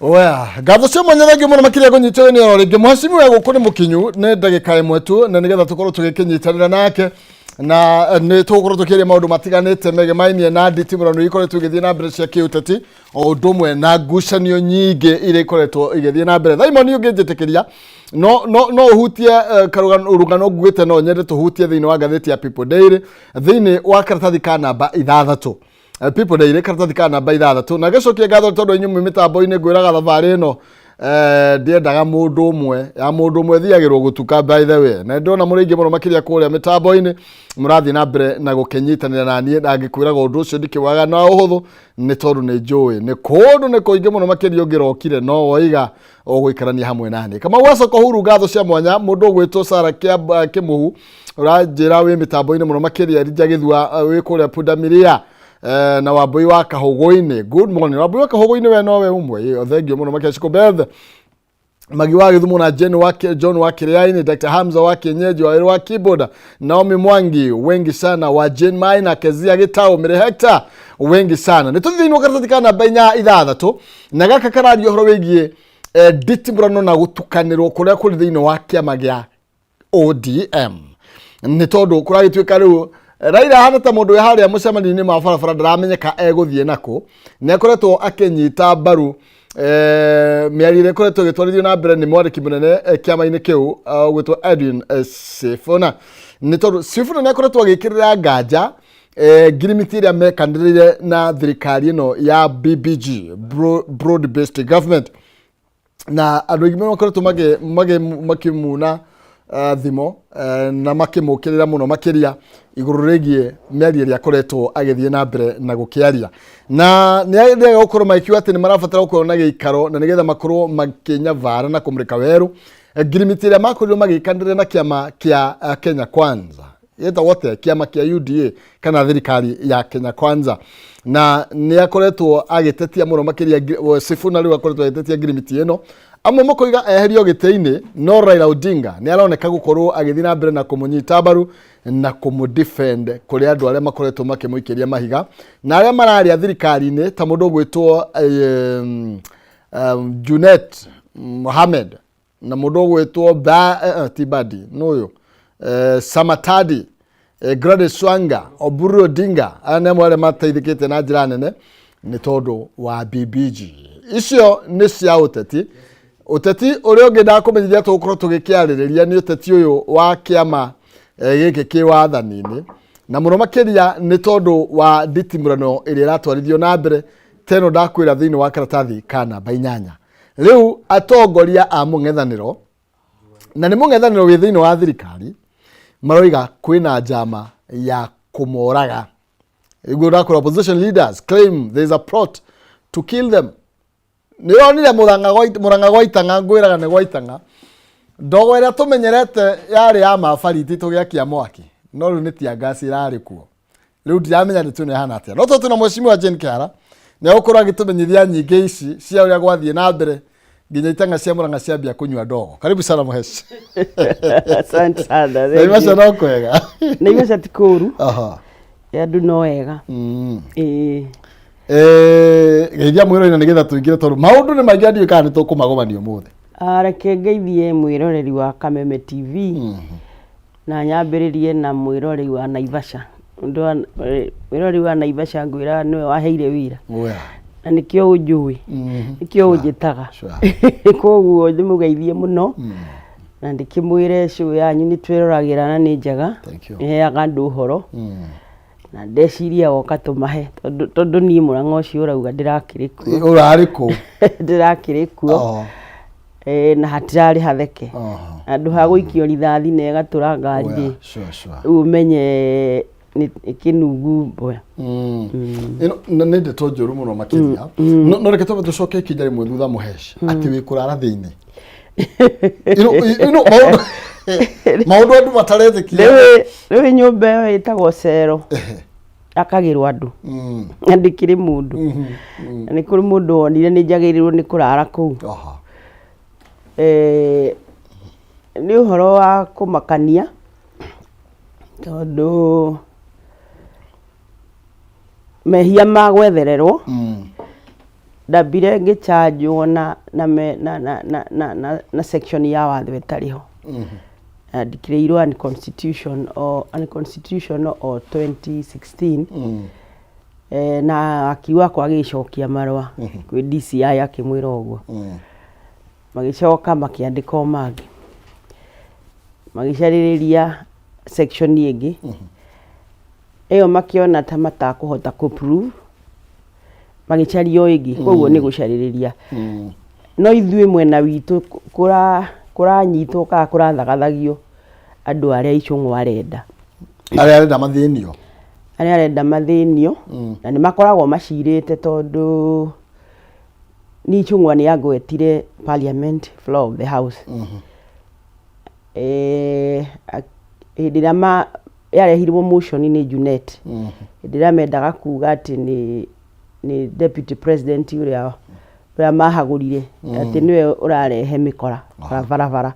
Oya, ngatho cia mwanya thengiũ mũno makĩria kũnyitwo nĩ oro rĩngĩ. Mheshimiwa gũkũ nĩ mũkinyu nĩ ndagĩka ĩmwe tu na nĩgetha tũkorwo tũgĩkĩnyitanĩra nake na nĩ tũgũkorwo tũkĩaria maũndũ matiganĩte megemainie na nditimũrano ikoretwo igĩthiĩ na mbere cia kĩũteti o ũndũ ũmwe na ngucanio nyingĩ iria ikoretwo igĩthiĩ na mbere. Thaimo nĩ ũngĩnjĩtĩkĩria no ũhutie karũgano rũgano nguĩte no nyende tũhutie thĩinĩ wa ngathĩti ya People Daily thĩinĩ wa karatathi ka namba 6. People Daily karatathi ka namba 6 na ngĩcokia ngatho tondũ inyuĩ mwĩ mĩtambo-inĩ ngwĩraga thabarĩ ĩno ndiendaga mũndũ ũmwe ya mũndũ ũmwe thiagĩrwo gũtuka by the way, na ndĩrona mũrĩ aingĩ mũno makĩria kũrĩa mĩtambo-inĩ mũrathiĩ na mbere na gũkĩnyitanĩra na niĩ na ngĩkwĩraga ũndũ ũcio ndikĩwaga na ũhũthũ nĩ tondũ nĩ njũĩ nĩ kũndũ nĩ kũingĩ mũno makĩria ũngĩrokire no woiga ũgũikarania hamwe nani. Kamau wa Soko Huru, ngatho cia mwanya mũndũ ũgwĩtwo Sara Kĩmũhu ũranjĩra wĩ mĩtambo-inĩ mũno makĩria Elijah Gĩthua wĩ kũrĩa Pundamilia na Wambui wa Kahũgũ-inĩ. Good morning Wambui wa Kahũgũ-inĩ, we nowe ũmwe. Ĩ, thengio mũno makĩria Shiko Beth Magi wa Gĩthumo na Jane wa John wa Kĩrĩainĩ, Dr. Hamza wa Kienyeji wa wa keyboard, Naomi Mwangi, wengi sana wa Jane Maina, Kezia Gitau, Mire Hector, wengi sana. Nĩ tũthiĩ thĩinĩ wa karatathi ka namba 6 na gaka kararia ũhoro wĩgiĩ nditimũrano na gũtukanĩrwo kũrĩa kũrĩ thĩinĩ wa kĩama gĩa ODM nĩ tondũ kũragĩtuĩka rĩu Raila ahana ta mũndũ wĩ harĩa mũcemanio-inĩ ma barabara ndaramenyeka egũthiĩ nakũ. Nĩ akoretwo akĩnyita mbaru mĩario ĩrĩa ĩkoretwo ĩgĩtwarithio na mbere nĩ mwandĩki mũnene kĩama-inĩ kĩu ũgwĩtwo Edwin Sifuna, nĩ tondũ Sifuna nĩ akoretwo agĩkĩrĩra nganja ngirimiti ĩrĩa mekanĩrĩire na thirikari ĩno ya BBG, Broad Based Government, na andũ aingĩ makoretwo makĩmuna thimo na makĩmũkĩrĩra mũno makĩria igũrũ rĩgiĩ mĩario ĩrĩa akoretwo agĩthiĩ na mbere na gũkĩaria, na nĩ arĩaga gũkorwo magĩkiuga atĩ nĩ marabatara gũkorwo na gĩikaro na nĩgetha makorwo makĩnyabara na kũmũrĩka werũ ngirimiti ĩrĩa makorirwo magĩkanĩrĩra na kĩama kĩa Kenya Kwanza gĩtagwo atĩa, kĩama kĩa UDA kana thirikari ya Kenya Kwanza, na nĩ akoretwo agĩtetia mũno makĩria Sifuna rĩu akoretwo agĩtetia ngirimiti ĩno, amwe makoiga eherio gĩtĩ-inĩ, no Raila Odinga nĩ aroneka gũkorwo agĩthiĩ na mbere na kũmũnyita mbaru na kũmũ-defend kũrĩ andũ arĩa makoretwo makĩmũikĩria mahiga na arĩa mararĩa thirikari-inĩ ta mũndũ ũgwĩtwo Junet Mohamed na mũndũ ũgwĩtwo ba ti Badi nũyũ Samatadi, Gladys Wanga, Oburu Odinga, aya nĩ amwe arĩa mateithĩkĩte na njĩra nene nĩ tondũ wa BBG. Icio nĩ cia ũteti. Ũteti ũrĩa ũngĩ ndakũmenyithia tũgũkorwo tũgĩkĩarĩrĩria nĩ ũteti ũyũ wa kĩama gĩkĩ kĩ wathani-inĩ na mũno makĩria nĩ tondũ wa nditimũrano ĩrĩa ĩratwarithio na mbere teno ndakwĩra thĩinĩ wa karatathi ka namba 8. Rĩu atongoria a mũng'ethanĩro, na nĩ mũng'ethanĩro wĩ thĩinĩ wa thirikari, maroiga kwĩna njama ya kũmoraga. Nĩguo ndakwĩra opposition leaders claim there is a plot to kill them. Nĩ ũronire Mũrang'a gwa Itang'a, ngwĩraga nĩ gwa Itang'a. Ndogo ĩrĩa tũmenyerete yarĩ ya mabariti tũgĩakia mwaki, no rĩu nĩ tear gas ĩrarĩ kuo. Rĩu ndiramenya nĩ tũne hana atĩa, no tondũ twĩna mheshimiwa Jane Kĩhara nĩ egũkorwo agĩtũmenyithia nyingĩ ici cia ũrĩa gwathiĩ na mbere nginya itang'a cia Mũrang'a ciambia kũnyua ndogo. Karibu sana mũheci. Asante sana. Naivasha no kwega? Naivasha ti kũũru. Andũ no wega. Ĩĩ. Geithia mwĩroreri na nĩgetha tũingĩre tondũ maũndũ nĩ maingĩ ndiũĩ kana nĩ tũkũmagomania ũmũthĩ. Ah, reke ngeithie mwĩroreri wa Kameme TV na nyambĩrĩrie na mwĩroreri wa Naivasha. Ũndũ wa mwĩroreri wa Naivasha ngwĩraga nĩwe waheire wĩra na nĩkĩo ũnjũĩ, nĩkĩo ũnjĩtaga. Koguo ndĩmũgeithie mũno na ndĩkĩmwĩre show yanyu nĩ twĩroragĩra na nĩ njega. Thank you. Ĩheaga andũ ũhoro na ndeciria woka tũmahe tondũ niĩ Mũrang'a ũcio ũrauga ndĩrakĩrĩ kuo. Ũrarĩ kũ? Ndĩrakĩrĩ kuo. Na hatirarĩ hatheke. Handũ ha gũikio rithathi na ĩgatũra ngari rĩ, rĩu ũmenye nĩ kĩnungu mboya. Ĩno nĩ ndeto njũru mũno makĩria, no reke twambe tũcoke ikinya rĩmwe thutha mũheci atĩ wĩ kũrara thĩinĩ. Ĩno maũndũ andũ mataretĩkia. Rĩu nyũmba ĩyo ĩtagwo cero akagĩrwo andũ na ndĩkĩrĩ mũndũ, na nĩ kũrĩ mũndũ wonire nĩ njagĩrĩirwo nĩ kũrara kũu. Nĩ ũhoro wa kũmakania tondũ mehia ma gwethererwo. Ndambire ngĩchanjwo na na me, na, na, na, na, na, na section ya watho ĩtarĩ ho. Na ndikĩrĩirwo unconstitution o unconstitutional o 2016. Na wakiri wakwa agĩcokia marũa kwĩ DCI akĩmwĩra ũguo. Magĩcoka makĩandĩka o mangĩ, magĩcarĩrĩria section ĩngĩ ĩyo, makĩona ta matakũhota kũ prove, magĩcaria o ĩngĩ. Koguo nĩ gũcarĩrĩria. No ithuĩ mwena witũ kũranyitwo kana kũrathagathagio andũ arĩa Ichung'wa arenda. Arĩa arenda mathĩnio. Arĩa arenda mathĩnio. Na nĩ makoragwo macirĩte, tondũ nĩ Ichung'wa nĩ angwetire parliament, floor of the house. Hĩndĩ ĩrĩa yarehirwo motion nĩ Junet, hĩndĩ ĩrĩa mendaga kuga atĩ nĩ deputy president ũrĩa mahagũrire, atĩ nĩwe ũrarehe mĩkora barabara,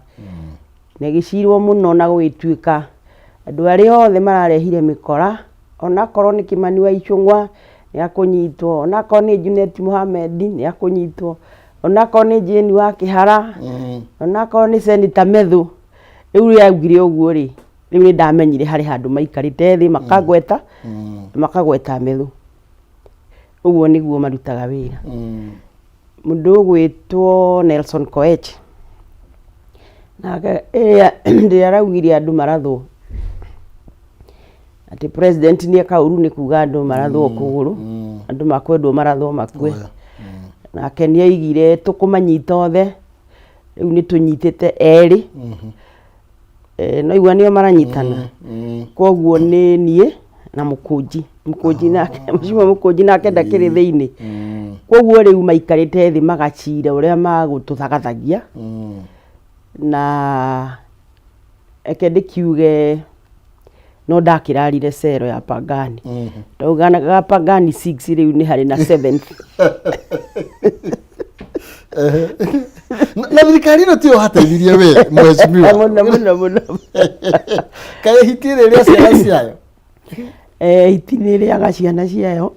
na ĩgĩcirwo mũno na gũgĩtuĩka andũ arĩa othe mararehire mĩkora, onakorwo nĩ Kĩmani wa Ichung'wa nĩ akũnyitwo, onakorwo nĩ Junet Mohamed nĩ akũnyitwo, onakorwo nĩ Jane wa Kĩhara, onakorwo nĩ Senator Methu. Rĩu rĩrĩa augire ũguo rĩ, rĩu nĩ ndamenyire harĩ handũ maikarĩte thĩ makangweta, makagweta Methu. Ũguo nĩguo marutaga wĩra. Mũndũ ũgwĩtwo Nelson Koech nake ĩrĩa ĩrĩa araugire andũ marathwo, atĩ president nĩ eka ũru, nĩ kuga andũ marathwo kũgũrũ, andũ makwendwo marathwo makue. Nake nĩ aigire tũkũmanyita othe. Rĩu nĩ tũnyitĩte erĩ. No igua nĩo maranyitana. Koguo nĩ niĩ na Mũkũnji, Mũkũnji nake, Mheshimiwa Mũkũnji nake ndakĩrĩ thĩinĩ. Koguo rĩu maikarĩte thĩ magacira ũrĩa magũtũthagathagia. Na reke ndĩkiuge no ndakĩrarire cero ya Pangani. Ndauga Pangani 6, rĩu nĩ harĩ na 7. Na thirikari ĩno tiyo hateithirie we, mheshimiwa? Mũno mũno mũno. Kaĩ hiti ĩrĩ ĩrĩa ciana ciayo? Hiti nĩ ĩrĩaga ciana ciayo.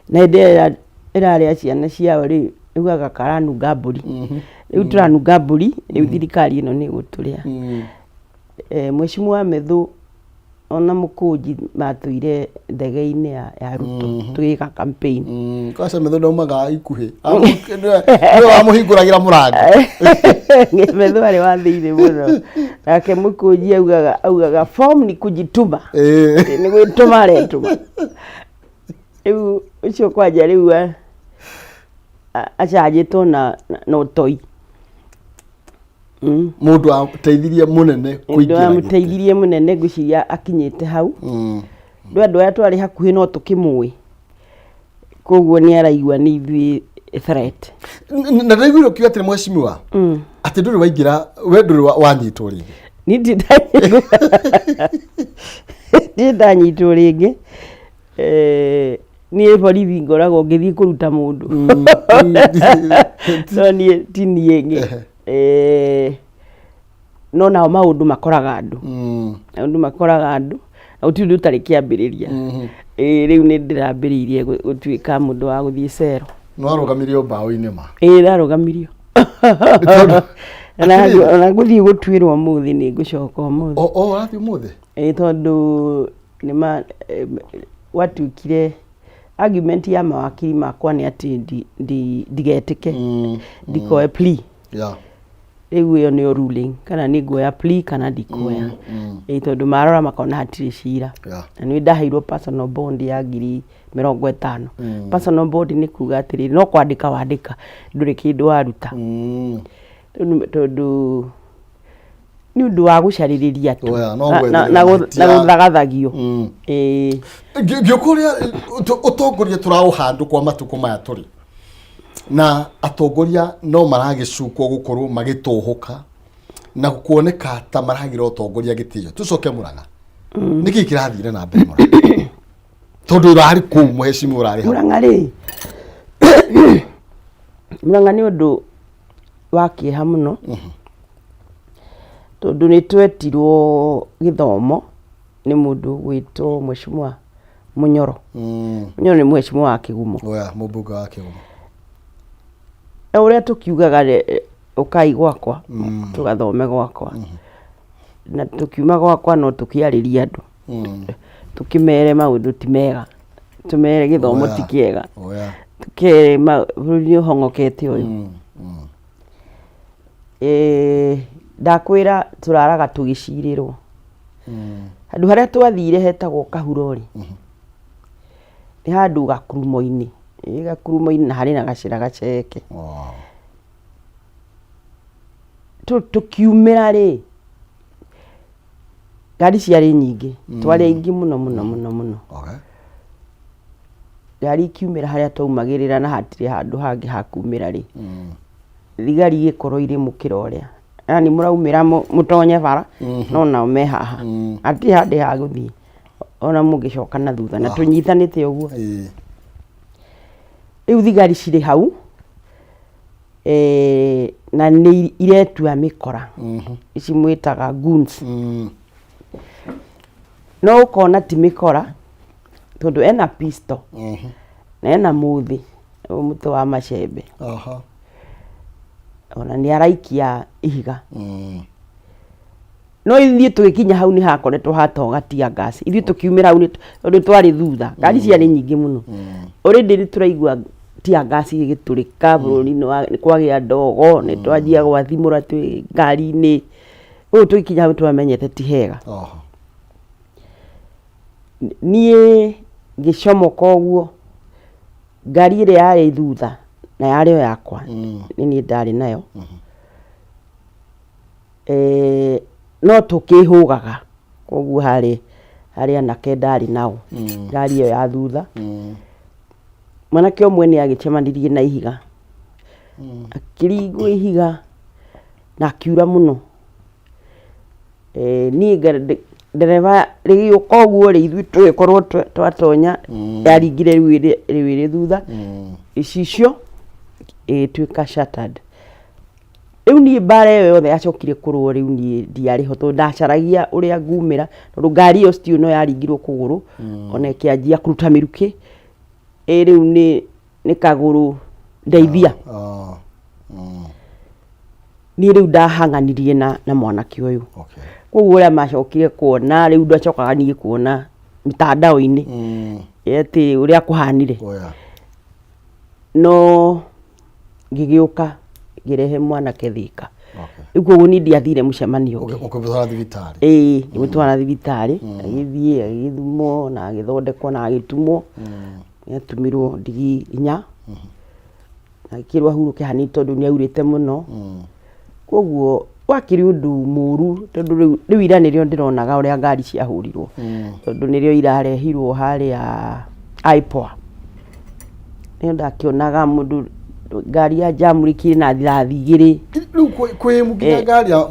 Na hĩndĩ ĩrĩa ĩrarĩa ciana ciayo rĩ, ĩugaga karanunga mbũri. Rĩu tũranunga mbũri, rĩu thirikari ĩno nĩ ĩgũtũrĩa. Mheshimiwa Methu ona Mũkũnji matũire ndege-inĩ ya Ruto tũgĩka campaign. Kwaca Methu ndaumaga ikuhĩ. Nĩwe wamũhingũragĩra mũrango. Methu arĩ wa thĩinĩ mũno. Nake Mũkũnji augaga form ni kujituma. Nĩ gwĩtũma aretũma. Rĩu ũcio kwanja rĩu acanjĩtwo na ũtoi. Mũndũ ateithirie mũnene Mũndũ kũingĩra gĩtĩ. Wamũteithirie mũnene, ngwĩciria akinyĩte hau. Ndũ andũ arĩa twarĩ hakuhĩ no tũkĩmũĩ, koguo nĩ araigua nĩ ithuĩ threat. Na ndaiguire ũkiuga atĩrĩ, mheshimiwa, atĩ ndũrĩ waingĩra, we ndũrĩ wanyitwo rĩngĩ. Niĩ ndirĩ ndanyitwo rĩngĩ. Niĩ borithi ngoragwo ngĩthiĩ kũruta mũndũ, no niĩ ti niĩ. No nao maũndũ makoraga andũ. Maũndũ makoraga andũ na gũtirĩ ũndũ ũtarĩ kĩambĩrĩria. Ĩĩ, rĩu nĩ ndĩrambĩrĩirie gũtuĩka mũndũ wa gũthiĩ cero. Nĩ warũgamirio mbaũ-inĩ ma? Ĩĩ, ndarũgamirio. Tondũ- Atĩrĩrĩ. Ona ngũthiĩ gũtuĩrwo ũmũthĩ, nĩ ngũcoka ũmũthĩ. O ũrathiĩ ũmũthĩ? Ĩĩ, tondũ nĩma gwatuĩkire argument ya mawakiri makwa nĩ atĩ ndigetĩke, ndikoe plea. Rĩu ĩyo nĩyo ruling, kana nĩ nguoya plea kana ndikuoya. Ĩĩ, tondũ marora makona hatirĩ cira. Na nĩ ndaheirwo personal bond ya 50,000. Personal bond nĩ kuga atĩrĩrĩ, no kwandĩka wandĩka, ndũrĩ kĩndũ waruta. Tondũ nĩ ũndũ wa gũcarĩrĩria tu. Oya, no Na- gwetherera na mahĩtia. na gũthagathagio. Ĩĩ. Ngĩũka ũrĩa ũtongoria tũraũhandũ kwa matukũ maya tũrĩ na atongoria no maragĩcukwo gũkorwo magĩtũhũka na kuoneka ta maragira ũtongoria gĩtĩo. Tũcoke Mũrang'a, nĩkĩ kĩrathire na mbere Mũrang'a, tondũ ũrarĩ kũu, mũhecimu, ũrarĩ hau? Mũrang'a rĩ, Mũrang'a nĩ ũndũ wa kĩeha mũno, tondũ nĩ twetirwo gĩthomo nĩ mũndũ gwĩtwo Mheshimiwa. Mũnyoro. Mũnyoro nĩ mheshimiwa wa Kĩgumo. Oya, mũmbunge wa Kĩgumo. Na ũrĩa tũkiugaga ũkai gwakwa tũgathome gwakwa. Na tũkiuma gwakwa no tũkĩarĩrie andũ. Tũkĩmere maũndũ ti mega. Tũmere gĩthomo ti kĩega. Oya. Tũkere bũrũri nĩ ũhong'okete ũyũ. Ndakwĩra tũraraga tũgĩcirĩrwo. Handũ harĩa twathire hetagwo Kahuro rĩ, nĩ handũ gakurumo-inĩ, ĩ gakurumo-inĩ na harĩ na gacĩra gaceke. Tũkiumĩra rĩ, ngari ciarĩ nyingĩ, twarĩ aingĩ mũno mũno mũno mũno. Ngari ikiumĩra harĩa twaumagĩrĩra na hatirĩ handũ hangĩ ha kumĩra rĩ, thigari igĩkorwo irĩ mũkĩra ũrĩa. Yani mũraumĩra mũtonye bara no nao me haha. Hatirĩ handũ ha gũthiĩ ona mũngĩcoka na thutha na tũnyitanĩte ũguo. Rĩu thigari cirĩ hau na nĩ iretua mĩkora ici mwĩtaga goons. No ũkona ti mĩkora tondũ ena pistol na ena mũthĩ ũyũ mũtĩ wa macembe. Ona nĩ araikia ihiga. No ithuĩ tũgĩkinya hau nĩ hakoretwo hatoga tear gas. Ithuĩ tũkiumĩra hau tondũ twarĩ thutha. Ngari ciarĩ nyingĩ mũno. Already nĩ tũraigua tear gas igĩtũrĩka bũrũri nĩ kwagĩa ndogo, nĩ twanjia gwathimũra twĩ ngari-inĩ. Ũguo tũgĩkinya hau twamenyete ti hega. Niĩ ngĩcomoka ũguo, ngari ĩrĩa yarĩ thutha na yarĩ o yakwa, nĩ niĩ ndarĩ nayo. No tũkĩhũgaga, koguo harĩ harĩ anake ndarĩ nao, ngari ĩyo ya thutha. Mwanake ũmwe nĩ agĩcemanirie na ihiga, akĩringwo ihiga na akiura mũno. Niĩ ndereba rĩgĩũka ũguo rĩ, ithuĩ tũgĩkorwo twatonya, yaringire rĩu ĩrĩ thutha, icicio ĩgĩtuĩka shattered. Rĩu niĩ mbara ĩyo yothe yacokire kũrũo rĩu niĩ ndiarĩ ho tondũ ndacaragia ũrĩa ngumĩra, tondũ ngari ĩyo still no yaringirwo kũgũrũ, ona ĩkĩanjia kũruta mĩrukĩ, ĩ rĩu nĩ kagũrũ ndeithia. Niĩ rĩu ndahang'anirie na mwanake ũyũ. Koguo ũrĩa macokire kuona rĩu ndacokaga niĩ kuona mitandao-inĩ atĩ ũrĩa kũhanire. No ngĩgĩũka ngĩrehe mwanake Thĩka. Rĩu koguo niĩ ndiathire mũcemanio ũngĩ. Ũkĩmũtwara thibitarĩ? Ĩĩ, ngĩmũtwara thibitarĩ, agĩthiĩ agĩthimwo na agĩthondekwo na agĩtumwo. Nĩ atumirwo ndigi inya, na agĩkĩrwo ahurũke hanini tondũ nĩ aurĩte mũno. Koguo wakĩrĩ ũndũ mũru tondũ rĩu ira nĩrĩo ndĩronaga ũrĩa ngari ciahũrirwo. Tondũ nĩrĩo irarehirwo harĩa IPOA. Nĩyo ndakĩonaga mũndũ ngari ya njamũrĩkire na rithathi igĩrĩ. Rĩu kwĩ nginya ngari ya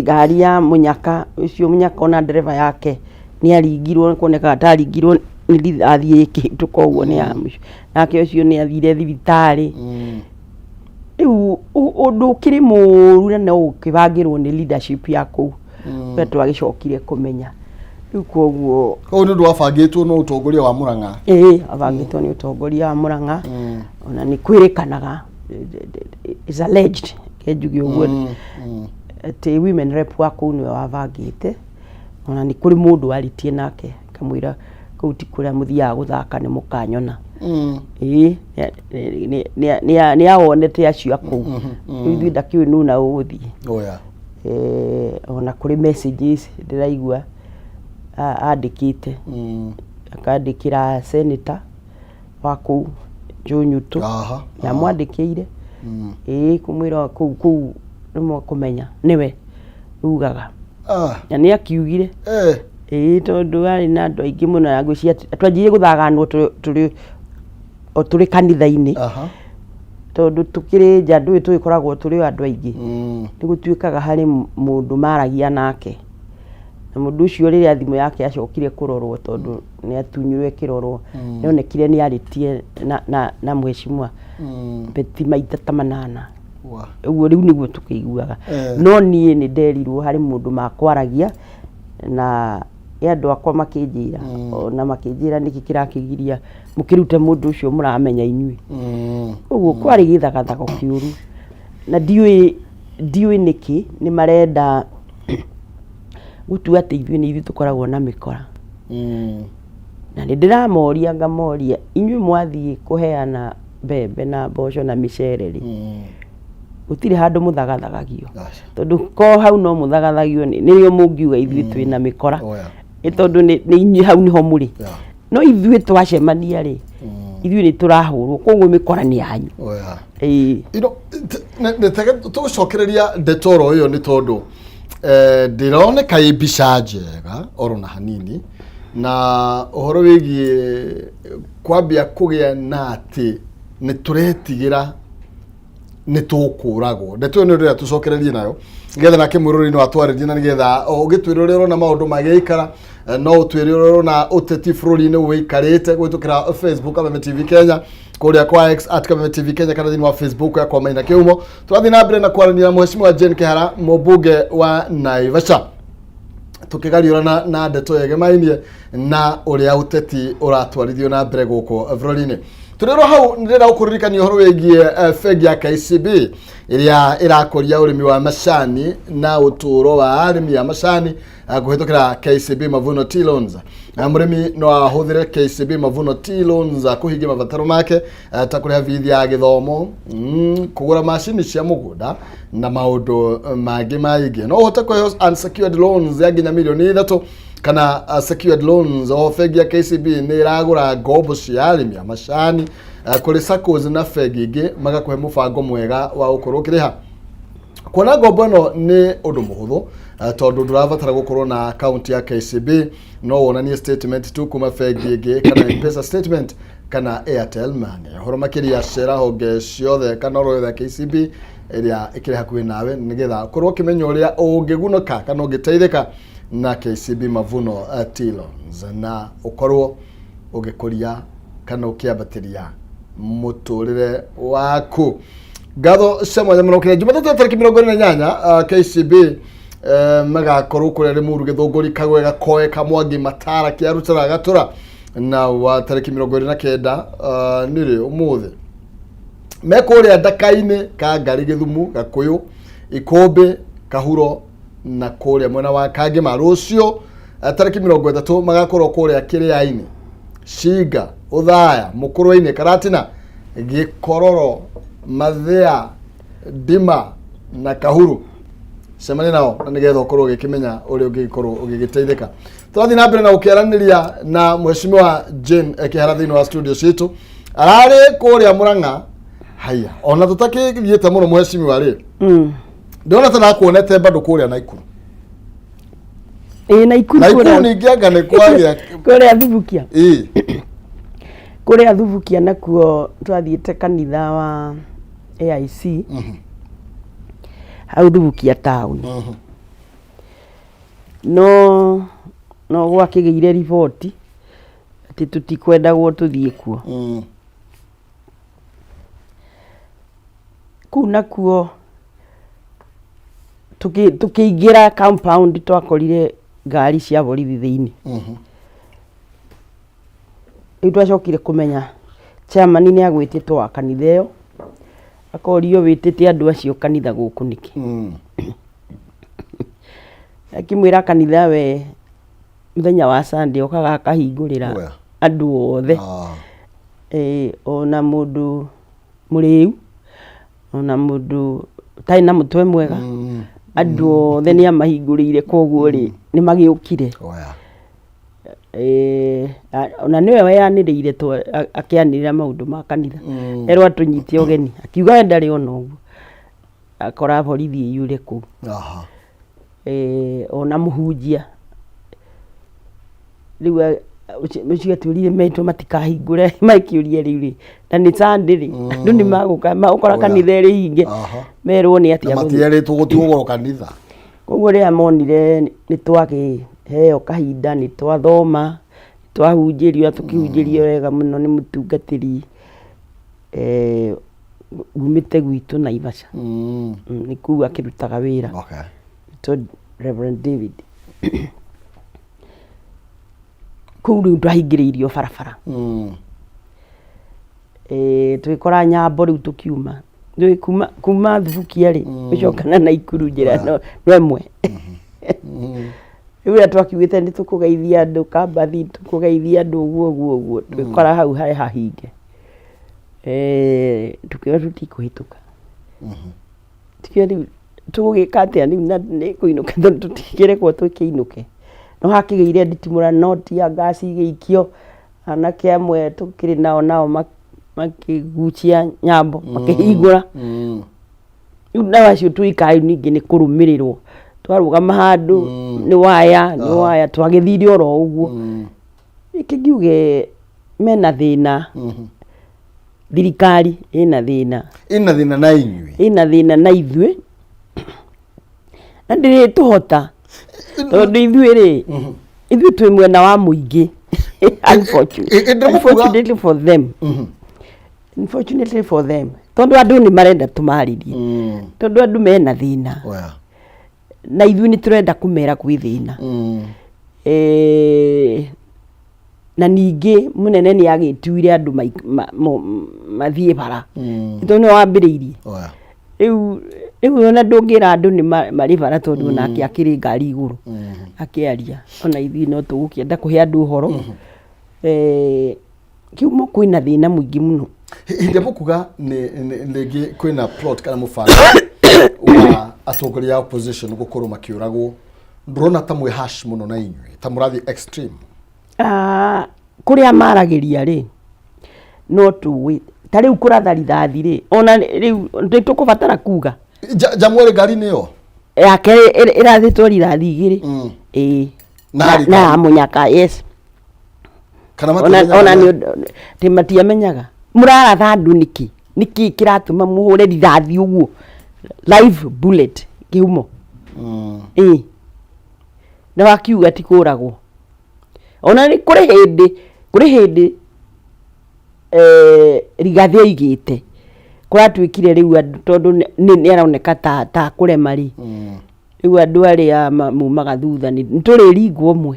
Ngari ya mũnyaka, ũcio mũnyaka ona ndereba yake nĩ aringirwo kuonekaga ta aringirwo nĩ rithathi ĩkĩhĩtũka ũguo nĩ ya mũico. Nake ũcio nĩ athire thibitarĩ. Rĩu ũndũ ũkĩrĩ mũru na no ũkĩbangĩrwo nĩ leadership ya kũu. Ũrĩa twagĩcokire kũmenya. Rĩu koguo Koguo nĩ ũndũ wabangĩtwo nĩ ũtongoria wa Murang'a. Ĩĩ, wabangĩtwo nĩ ũtongoria wa Murang'a. Ona nĩ kwĩrĩkanaga, is alleged, reke njuge ũguo, atĩ women rep wa kũu nĩwe wabangĩte. Ona nĩ kũrĩ mũndũ warĩtie nake akamwĩra kũu ti kũrĩa mũthiaga gũthaka nĩ mũkanyona. Ĩĩ, nĩ awonete acio a kũu. Rĩu ithuĩ ndakĩũĩ nũ na ũgũthiĩ. Ona kũrĩ messages ndĩraigua andĩkĩte. Akandĩkĩra senator wa kũu Njunyutu. Nĩ amwandĩkĩire. Ĩĩ kũmwĩra kũu kũu nĩ mekũmenya nĩwe ugaga. Na nĩ akiugire. Ĩĩ tondũ arĩ na andũ aingĩ mũno na ngwĩciria twanjirie gũthaganwo tũrĩ o tũrĩ kanitha-inĩ. Tondũ tũkĩrĩ nja ndũĩ tũgĩkoragwo tũrĩ o andũ aingĩ. Nĩ gũtuĩkaga harĩ mũndũ maragia nake. Na mũndũ ũcio rĩrĩa thimũ yake yacokire kũrorwo tondũ nĩ atunyirwo ĩkĩrorwo, nĩ onekire nĩ arĩtie na mheshimiwa Betty maita ta manana. Ũguo rĩu nĩguo tũkĩiguaga. No niĩ nĩ nderirwo harĩ mũndũ makwaragia na Ĩ andũ akwa makĩnjĩra ona makĩnjĩra nĩkĩ kĩrakĩgiria mũkĩrute mũndũ ũcio mũramenya inyuĩ. Ũguo kwarĩ gĩthagathago kĩũru na ndiũĩ ndiũĩ nĩkĩ nĩ marenda gũtua atĩ ithuĩ nĩ ithuĩ tũkoragwo na mĩkora. Na nĩ ndĩramoria ngamoria inyuĩ mwathiĩ kũheana mbembe na mboco na mĩcere rĩ, gũtirĩ handũ mũthagathagagio. Aca. Tondũ ko hau no mũthagathagio nĩ nĩrĩo mũngiuga ithuĩ twĩna mĩkora. Oh, yeah. Nĩ tondũ nĩ nĩ inyuĩ hau nĩho mũrĩ. No ithuĩ twacemania rĩ, ithuĩ nĩ tũrahũrwo koguo mĩkora nĩ yanyu. Oh, yeah. Ĩĩ. You know, nĩtege tũgũcokereria ndeto oro ĩyo nĩ tondũ eh, ndĩroneka ĩ mbica njega oro na hanini na ũhoro wĩgiĩ kwambia kũgĩa na atĩ nĩ tũretigĩra nĩ tũkũragwo. Ndeto ĩyo nĩ ndĩrenda tũcokererie nayo nĩgetha nake mwĩroreri no atwarĩrie na nĩgetha ũgĩtwĩre ũrĩa ũrona maũndũ magĩikara, no ũtwĩre ũrĩa ũrona ũteti bũrũri-inĩ ũikarĩte kũhĩtũkĩra Facebook Kameme TV Kenya, kũrĩa kwa X at Kameme TV Kenya, kana thĩinĩ wa Facebook yakwa Maina Kĩhumo. Tũrathiĩ na mbere na kwaranĩria na Mheshimiwa Jane Kĩhara, mũmbunge wa Naivasha, tũkĩgariũrana na ndeto yegemainie na ũrĩa ũteti ũratwarithio na mbere gũkũ bũrũri-inĩ. Tũrĩ oro hau ndĩrenda gũkũririkania ũhoro wĩgiĩ bengi ya KCB ĩrĩa ĩrakũria ũrĩmi wa macani na ũtũũro wa arĩmi a macani kũhĩtũkĩra KCB Mavuno Tea Loans. Na mũrĩmi no ahũthĩre KCB Mavuno Tea Loans kũhingia mabataro make ta kũrĩha bithi ya gĩthomo, kũgũra macini cia mũgũnda na maũndũ mangĩ maingĩ. No ũhote kũheo unsecured loans ya nginya mirioni 3 kana secured loans. O bengi ya KCB nĩ ĩragũra ngombo cia arĩmi a macani kũrĩ SACCOs na bengi ingĩ, magakũhe mũbango mwega wa gũkorwo ũkĩrĩha. Kuona ngombo ĩno nĩ ũndũ mũhũthũ tondũ ndũrabatara gũkorwo na account ya KCB, no wonanie statement tu kuma bengi ĩngĩ kana M-Pesa statement kana Airtel Money. Ũhoro makĩria cera honge ciothe kana oro yothe ya KCB ĩrĩa ĩkĩrĩ hakuhĩ nawe nĩgetha ũkorwo ũkĩmenya ũrĩa ũngĩgunĩka kana ũngĩteithĩka na KCB Mavuno Tea Loans na ũkorwo ũgĩkũria kana ũkĩambatĩria mũtũrĩre waku. Ngatho cia mwanya mũno kĩrĩa Jumatatũ ya tarĩki 28, KCB magakorwo kũrĩa Limuru, Gĩthũngũri, Kagwe, Gakoe, Kamwangi, Matara, Kĩarutara, Gatũra, na wa tarĩki 29, nĩrĩ ũmũthĩ, me kũrĩa Ndaka-inĩ, Kangari, Gĩthumu, Gakũyũ, Ikũmbĩ, Kahuro na kũrĩa mwena wa Kangĩma. Rũciũ tarĩki 30 magakorwo kũrĩa Kĩrĩa-inĩ, Cinga, Ũthaya, Mũkũrwe-inĩ, Karatina, Gĩkororo, Mathĩa, Ndima na Kahuru. Cemania nao na nĩgetha ũkorwo ũgĩkĩmenya ũrĩa ũngĩgĩkorwo ũgĩgĩteithĩka. Tũrathiĩ na mbere na gũkĩaranĩria na Mheshimiwa Jane Kĩhara thĩinĩ wa studio citũ, ararĩ kũrĩa Mũrang'a. Haya, ona tũtakĩthiĩte mũno mheshimiwa rĩ, ndĩrona ta ndakuonete bado kũrĩa Naikuru. Ĩĩ, Naikuru. Naikuru. Kũrĩa Ningĩ anga nĩ kwagĩa kũrĩa Thubukia. Ĩĩ. Kũrĩa Thubukia nakuo twathiĩte kanitha wa AIC hau Thubukia town, no no gwakĩgĩire riboti atĩ tũtikwendagwo tũthiĩ kuo. Kũu nakuo tũkĩingĩra compound twakorire ngari cia borithi thĩinĩ. Rĩu twacokire kũmenya chairman nĩ agwĩtĩtwo wa kanitha ĩyo, akorio wĩtĩte andũ acio kanitha gũkũ nĩkĩ? Akĩmwĩra kanitha we mũthenya wa Sunday okaga akahingũrĩra Oya. andũ othe. Ona mũndũ mũrĩu, ona mũndũ ũtarĩ na mũtwe mwega, andũ othe nĩ amahingũrĩire, koguo rĩ nĩ magĩũkire. Oya. Ona nĩwe weanĩrĩire akĩanĩrĩra maũndũ ma kanitha. Erwo atũnyite ũgeni, akiuga we ndarĩ ona ũguo, akora borithi ĩiyũre kũu. Ona mũhunjia rĩu ũcio atwĩrire metwo matikahingũre, makĩũria rĩu rĩ, na nĩ Sunday rĩ, andũ nĩ magũka magũkora Oya. kanitha ĩrĩ hinge, merwo nĩ atĩa Na gũthiĩ. matierĩtwo gũtigũgũrwo kanitha. Koguo rĩrĩa monire nĩ twakĩheo kahinda, nĩ twathoma, nĩ twahunjĩrio, tũkĩhunjĩrio wega mũno nĩ mũtungatĩri umĩte gwitũ Naivasha. Nĩ kũu akĩrutaga wĩra. Etwo Reverend David. Kũu rĩu twahingĩrĩirio barabara. Tũgĩkora nyambo rĩu tũkiuma. Rĩu kuma Thubukia rĩ, gũcoka na Naikuru njĩra no ĩmwe. Rĩu ũrĩa twakiugĩte nĩ tũkũgeithia andũ Kambathi, tũkũgeithia andũ ũguo ũguo ũguo, tũgĩkora hau harĩ hahinge. Tũkĩona tũtikũhĩtũka. Tũkiuga rĩu tũgũgĩka atĩa rĩu na nĩ kũinũka tondũ tũtingĩrekwo tũkĩinũke. No hakĩgĩire nditimũrano, tear gas igĩikio, anake amwe tũkĩrĩ nao nao makĩgucia nyambo makĩhingũra. Rĩu nao acio tũikara rĩu ningĩ nĩ kũrũmĩrĩrwo, twarũgama handũ nĩ waya nĩ waya, twagĩthire oro ũguo. Reke ngiuge mena thĩna, thirikari ĩna thĩna. Ĩna thĩna na inyuĩ. Ĩna thĩna na ithuĩ, na ndĩrĩtũhota tondũ ithuĩ rĩ, ithuĩ twĩ mwena wa mũingĩ. Unfortunately for them. Unfortunately for them. Tondũ andũ nĩ marenda tũmarĩrie. Tondũ andũ mena thĩna. Na ithuĩ nĩ tũrenda kũmera kwĩ thĩna. Na ningĩ mũnene nĩ agĩtuire andũ mathiĩ bara. Tondũ nĩwe wambĩrĩirie. Rĩu ona ndũngĩra andũ nĩ marĩ bara tondũ onake akĩrĩ ngari igũrũ akĩaria. Ona ithuĩ no tũgũkĩenda kũhe andũ ũhoro. Kĩhumo kwĩna thĩna mũingĩ mũno. Hĩndĩ ĩrĩa mũkuga rĩngĩ kwĩna plot kana mũbango wa atongoria a opposition gũkorwo makĩũragwo, ndũrona ta mwĩ harsh mũno na inyuĩ, ta mũrathiĩ extreme? Kũrĩa maragĩria rĩ, no tũĩ ta rĩu kũratha rithathi rĩ, ona rĩu nĩ tũkũbatara kuga. Njamu ĩrĩ ngari-inĩ ĩyo? Yake ĩrathĩtwo rithathi igĩrĩ. Ĩĩ. Na harĩ Na ngari? Mũnyaka, yes. Kana Ona matiamenyaga ona nĩ- nĩ ũndũ- atĩ matiamenyaga. Mũraratha andũ nĩkĩ? Nĩkĩ kĩratũma mũhũre rithathi ũguo? Live bullet kĩhumo. Ĩĩ. Na wakiuga ti kũragwo. Ona nĩ kũrĩ hĩndĩ, kũrĩ hĩndĩ Rigathĩ oigĩte, kũratuĩkire rĩu andũ tondũ nĩ aroneka ta akũrema rĩ, rĩu andũ arĩa maumaga thutha nĩ tũrĩringwo ũmwe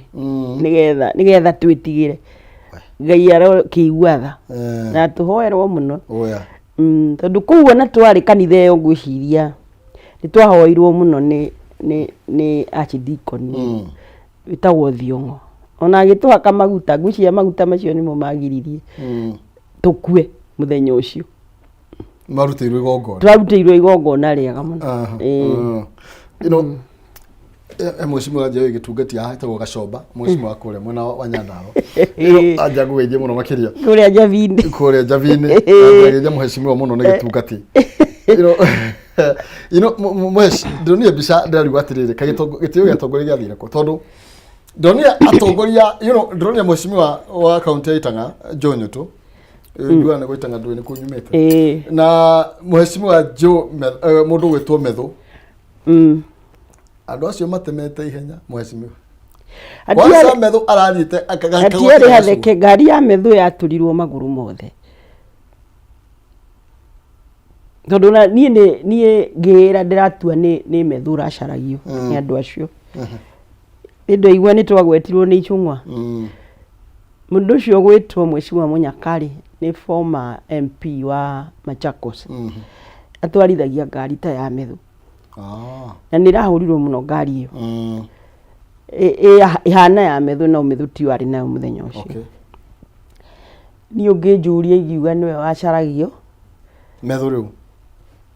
nĩgetha twĩtigĩre. Ngai arokĩigua tha na tũhoerwo mũno. Tondũ kũu ona twarĩ kanitha ĩyo ngwĩciria nĩ twahoeirwo mũno nĩ archdeacon wĩtagwo Thiong'o. Ona agĩtũhaka maguta, ngwĩciria maguta macio nĩmo magiririe tũkue mũthenya ũcio. Marutĩirwo igongona. Twarutĩirwo igongona rĩega mũno. Ĩĩ. You know, mheshimiwa Njeo gĩtungati haha ĩtagwo Gacomba, mheshimiwa kũrĩa mwena wa Nyandarua. Anja ngũgeithie mũno makĩria. Kũrĩa Njabinĩ. Kũrĩa Njabinĩ. Ngũgeithia mheshimiwa mũno nĩ gĩtungati. You know, you know, mhesh, ndĩronire mbica ndĩrarigwo atĩrĩrĩ, kaĩ gĩtĩo gĩa atongoria gĩathire kũ? Tondũ ndĩronire atongoria, you know, ndĩronire mheshimiwa wa kaunti ya Itang'a, Joe Nyutu. Njugaga nĩ gwa Itang'a ndũĩ nĩ kũ nyumĩte. Na mheshimiwa Joe mũndũ ũgwĩtwo Methu. Andũ acio matemete ihenya mheshimiwa. Kwanza Methu arathiĩte Hatiarĩ hatheke, ngari ya Methu yatũrirwo magũrũ mothe. Tondũ na niĩ nĩ niĩ ngĩra ndĩratua nĩ Methu ũracaragio nĩ andũ acio. Nĩ ndaigua nĩ twagwetirwo nĩ Ichung'wa. Mũndũ ũcio ũgwĩtwo Mheshimiwa Mũnyaka-rĩ, nĩ former MP wa Machakos. Atwarithagia ngari ta ya Methu. Na nĩ ĩrahũrirwo mũno ngari ĩyo. Ĩhana ya Methu no Methu tiyo arĩ nayo mũthenya ũcio. Niĩ ũngĩnjũria ingiuga nĩwe wacaragio. Methu rĩu?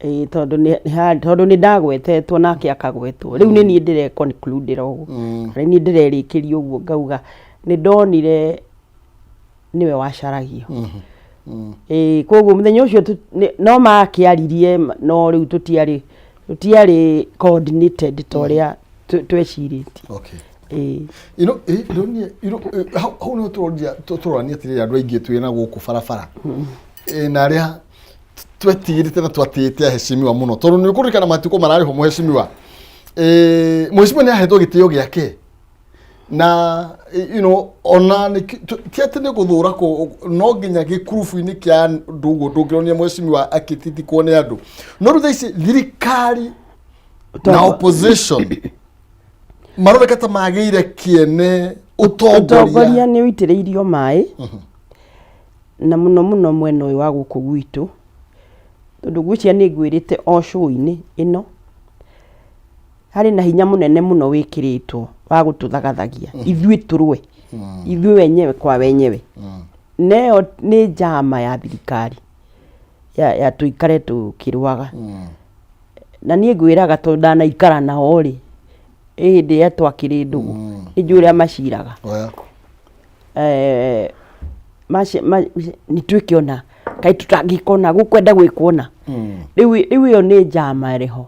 Ĩĩ tondũ nĩ tondũ nĩ ndagwetetwo nake akagwetwo. Rĩu nĩ niĩ ndĩre conclude ĩra ũguo. Nĩ niĩ ndĩrerĩkĩria ũguo ngauga nĩ ndonire nĩwe wacaragio. Ĩĩ koguo mũthenya ũcio no makĩaririe no rĩu tũtiarĩ coordinated ta ũrĩa twecirĩtie. Okay. Ĩĩ. You know, ndonire, you know, hau nĩho tũroria tũrorania atĩrĩrĩ andũ aingĩ twĩ na gũkũ barabara. Na arĩa twetigĩrĩte na twatĩĩte aheshimiwa mũno tondũ nĩ ũkũririkana matukũ mararĩ ho mũheshimiwa. Mũheshimiwa nĩ ahetwo gĩtĩo gĩake na you know, ona ti atĩ nĩ gũthũra no nginya gĩkurubu-inĩ kĩa andũ ũguo ndũngĩronia mũheshimiwa akĩtitikwo nĩ andũ. No rĩu thaa ici thirikari na opposition Maroneka ta magĩire kĩene ũtongoria. Ũtongoria nĩ ũitĩrĩirio maĩ, na mũno mũno mwena ũyũ wa gũkũ gwitũ, tondũ ngwĩciria nĩ ngwĩrĩte o show-inĩ ĩno, harĩ na hinya mũnene mũno wĩkĩrĩtwo wa gũtũthagathagia ithuĩ tũrũe, ithuĩ wenyewe kwa wenyewe. Na ĩyo nĩ njama ya thirikari ya tũikare tũkĩrũaga. Na niĩ ngwĩraga tondũ ndanaikara nao rĩ, ĩ hĩndĩ ĩrĩa twakĩrĩ ndũgũ, nĩ njũĩ ũrĩa maciraga. Oya. Nĩ twĩke ũna, kaĩ tũtangĩka ũna, gũkwenda gwĩkwo ũna. Rĩu ĩyo nĩ njama ĩrĩ ho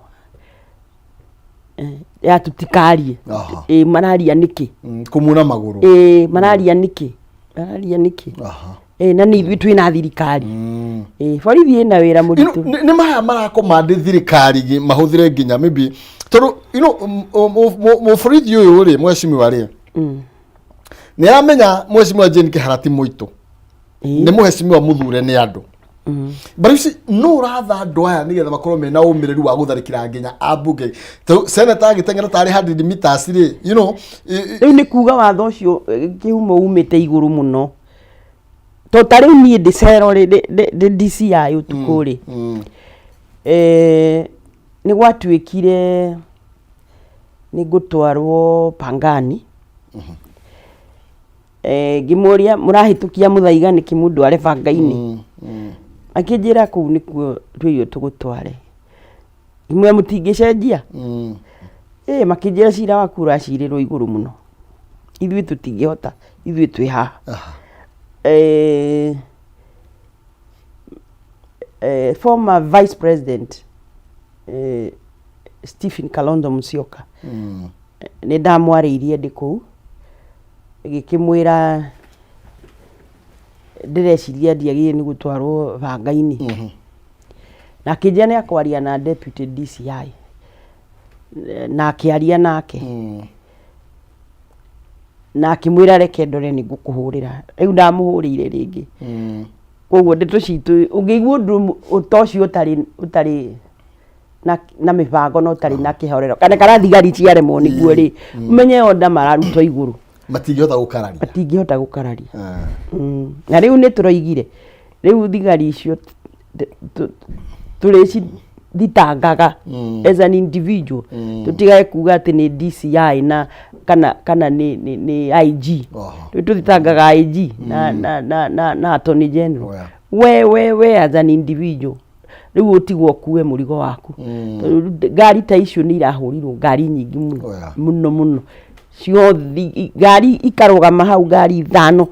ya tũtikarie. Ĩ mararia nĩkĩ? Kũmuna magũrũ. Ĩ mararia nĩkĩ? Mararia nĩkĩ? Ĩ na nĩ ithuĩ twĩna thirikari. Ĩ borithi ĩna wĩra mũritũ. Nĩ maya marakomandi thirikari mahũthĩre nginya maybe tondũ you know mũborithi ũyũ rĩ, mheshimiwa rĩ, nĩ aramenya mheshimiwa Jane Kĩhara ti mũitũ, nĩ mũheshimiwa mũthure nĩ andũ. But you see, no ũratha andũ aya nĩgetha makorwo mena ũmĩrĩru wa gũtharĩkĩra nginya ambunge. Tondũ senator agĩteng'era tarĩ 100 meters rĩ, you know, Rĩu nĩ kuga watho ũcio kĩhumo umĩte igũrũ mũno. To ta rĩu niĩ ndĩ cero rĩ, ndĩ DCI ũtukũ rĩ, nĩ gwatuĩkire nĩ ngũtwarwo Pangani. Ngĩmũria mũrahĩtũkia mũthaiga nĩkĩ mũndũ arĩ banga-inĩ? Akĩnjĩra kũu nĩkuo twĩrirwo tũgũtware. Ngĩmwĩra mũtingĩcenjia? Ĩ makĩnjĩra cira waku ũracirĩrwo igũrũ mũno, ithuĩ tũtingĩhota, ithuĩ twĩ haha. Former vice president Stephen Kalonzo Musyoka, nĩ ndamwarĩirie ndĩ kũu, ngĩkĩmwĩra ndĩreciria ndiagĩrĩire nĩ gũtwarwo banga-inĩ. Na akĩnjĩra nĩ akwaria na deputy DCI, na akĩaria nake, na akĩmwĩra reke ndore nĩ ngũkũhũrĩra. Rĩu ndamũhũrĩire rĩngĩ. Koguo ndeto citũ ũngĩigua ũndũ ta ũcio ũtarĩ na mĩbango na ũtarĩ na kĩhorero kana kana thigari ciaremwo nĩguo rĩ, ũmenye order mararutwo igũrũ. Matingĩhota gũkararia. Matingĩhota gũkararia. Na rĩu nĩ tũroigire rĩu thigari icio tũrĩcithitangaga as an individual, tũtigage kuga atĩ nĩ DCI na kana nĩ IG. Rĩu tũthitangaga IG na Attorney General. We as an individual rĩu ũtigwo ũkue mũrigo waku. Tondũ ngari ta icio nĩ irahũrirwo ngari nyingĩ mũno. Mũno mũno ciothe, ngari ikarũgama hau, ngari 5,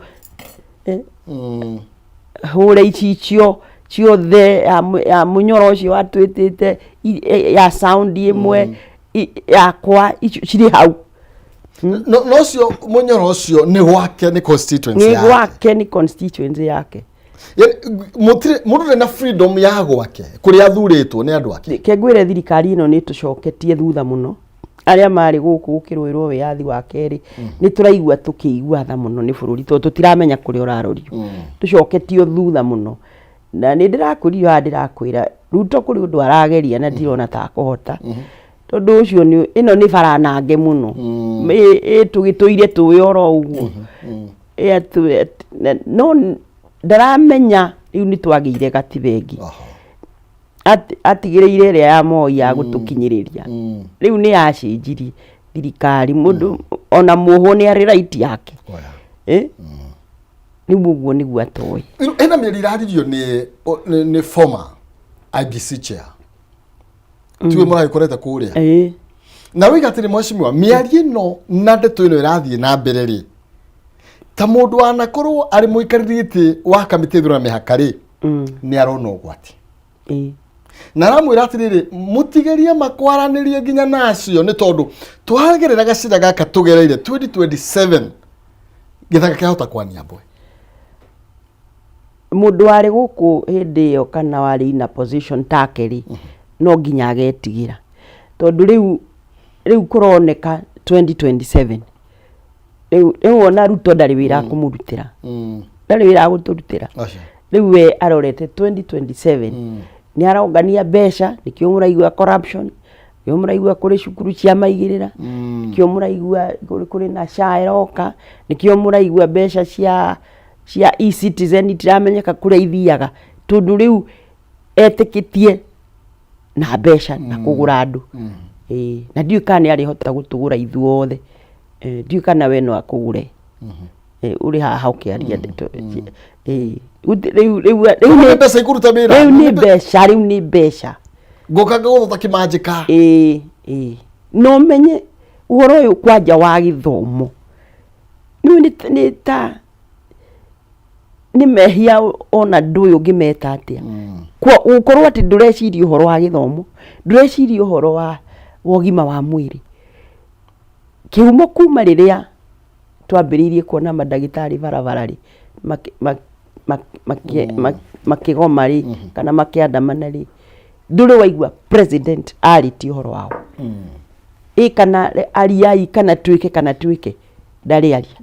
hũre icicio ciothe ya mũnyoro ũcio watwĩtĩte, ya sound ĩmwe, yakwa, icio cirĩ hau. No ũcio mũnyoro ũcio nĩ gwake, nĩ constituency nĩ yake. Gwake, nĩ constituency yake. Yaani, mũtirĩ mũndũ ndarĩ na freedom ya gwake kũrĩa athurĩtwo nĩ andũ ake. Reke ngwĩre, thirikari ĩno nĩ ĩtũcoketie thutha mũno. Arĩa marĩ gũkũ gũkĩrũĩrwo wĩyathi wa kerĩ, nĩ tũraigua tũkĩigua tha mũno nĩ bũrũri, tondũ tũtiramenya kũrĩa ũrarorio. Tũcoketio thutha mũno, na nĩ ndĩrakwĩrire haha, ndĩrakwĩra Ruto kũrĩ ũndũ arageria na ndirona ta akũhota, tondũ ũcio nĩ ĩno nĩ baranange mũno. Ĩ tũgĩtũire tũĩ oro ũguo. No ndaramenya rĩu nĩ twagĩire gatiba ĩngĩ. Atigĩrĩire ĩrĩa ya Moi ya gũtũkinyĩrĩria, rĩu nĩ yacenjirie thirikari, mũndũ ona muohwo nĩ arĩ right yake. Rĩu ũguo nĩguo atoĩ. Ĩna mĩario ĩraririo nĩ former IEBC chair, tiwe mũragĩkorete kũrĩa? Ĩĩ. Na wĩga atĩrĩ, mheshimiwa, mĩario ĩno na ndeto ĩno ĩrathiĩ na mbere rĩ, ta mũndũ wanakorwo arĩ mũikarĩri gĩtĩ wa kamĩtĩ ĩthurano mĩhaka rĩ, nĩ arona ũgwati. Na aramwĩra atĩrĩrĩ, mũtigerie makwaranĩrie nginya na acio, nĩ tondũ twagerera gacĩra gaka tũgereire 2027 gĩthaka kĩahota kwania mbwe. Mũndũ warĩ gũkũ hĩndĩ ĩyo kana warĩ in a position take rĩ, no nginya agetigĩra, tondũ rĩu kũroneka 2027 rĩu ona Ruto ndarĩ wĩra akũmũrutĩra, ndarĩ wĩra agũtũrutĩra. Aca. Rĩu we arorete 2027, nĩ arongania mbeca, nĩkĩo mũraigua corruption. Kĩo mũraigua kũrĩ cukuru cia maigĩrĩra, nĩkĩo mũraigua kũrĩ na SHA ĩroka, nĩkĩo mũraigua mbeca cia cia eCitizen itiramenyeka kũrĩa ithiaga, tondũ rĩu etĩkĩtie na mbeca na kũgũra andũ. Ĩĩ, na ndiũĩ kana nĩ arĩhota gũtũgũra ithuothe, ndiũĩ kana we no akũgũre. Ũrĩ haha ũkĩaria ndeto. Ĩĩ, rĩu rĩu rĩu nĩ mbeca ikũruta wĩra. Rĩu nĩ mbeca, rĩu nĩ mbeca. Ngũka ngagũthota kĩmanjĩka. Ĩĩ, ĩĩ. Na ũmenye ũhoro ũyũ kwanja wa gĩthomo, nĩũĩ nĩ ta nĩ mehia ona ndũĩ ũngĩmeta atĩa. Gũkorwo atĩ ndũreciria ũhoro wa gĩthomo, ndũreciria ũhoro wa ũgima wa mwĩrĩ. Kĩhumo kuma rĩrĩa twambĩrĩirie kuona mandagĩtarĩ barabara rĩ, makĩgoma rĩ, kana makĩandamana rĩ, ndũrĩ waigua president arĩtie ũhoro wao. Ĩ kana ariai kana twĩke kana twĩke, ndarĩ aria.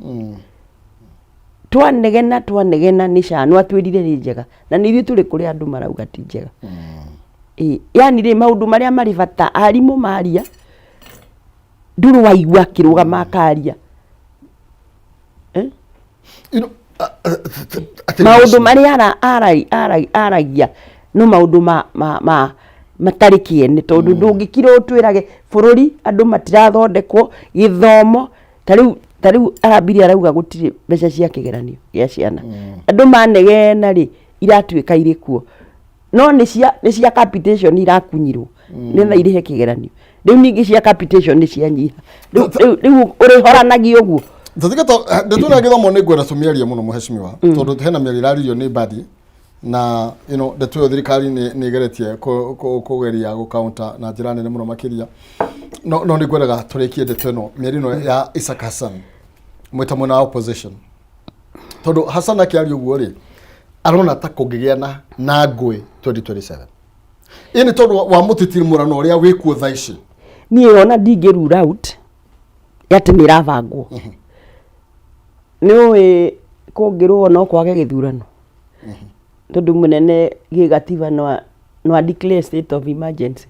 Twanegena twanegena nĩ SHA nĩwatwĩrire nĩ njega, na nĩ ithuĩ tũrĩ kũrĩa andũ marauga ti njega. Ĩ, yani rĩ maũndũ marĩa marĩ bata arimũ maria, ndũrĩ waigua akĩrũgama akaria. Eh? You know, atĩ Maũndũ marĩa aragia no maũndũ ma matarĩ kĩene, tondũ ndũngĩkira ũtwĩrage bũrũri andũ matirathondekwo gĩthomo. Ta rĩu arambirie arauga gũtirĩ mbeca cia kĩgeranio gĩa ciana. Andũ manegena rĩ, iratuĩka irĩ kuo, no nĩ cia capitation irakunyirwo nĩgetha irĩhe kĩgeranio. Rĩu ningĩ cia capitation nĩ cianyiha. Rĩu ũrĩhoranagia ũguo. Tũtige to ndeto ĩno ya gĩthomo nĩ ngwenda tũmĩarie mũno, mũhecimiwa, tondũ hena mĩario ĩraririo nĩ Mbadi na ndeto ĩyo thirikari nĩ ĩgeretie kũgeria gũ counter na njĩra nene mũno makĩria, no nĩ ngwendaga tũrĩkie ndeto ĩno, mĩario ĩno ya Isaac Hassan mwĩta mwena wa opposition, tondũ Hassan akĩaria ũguo rĩ, arona ta kũngĩgĩa na ngũĩ 2027. Ĩ nĩ tondũ wa mũtitimũrano ũrĩa wĩkuo thaa ici. Niĩ ona ndingĩ rule out atĩ nĩ ĩrabangwo. Nĩ ũĩ kũngĩrũo no kwage gĩthurano, tondũ mũnene gĩgatiba no a declare state of emergency.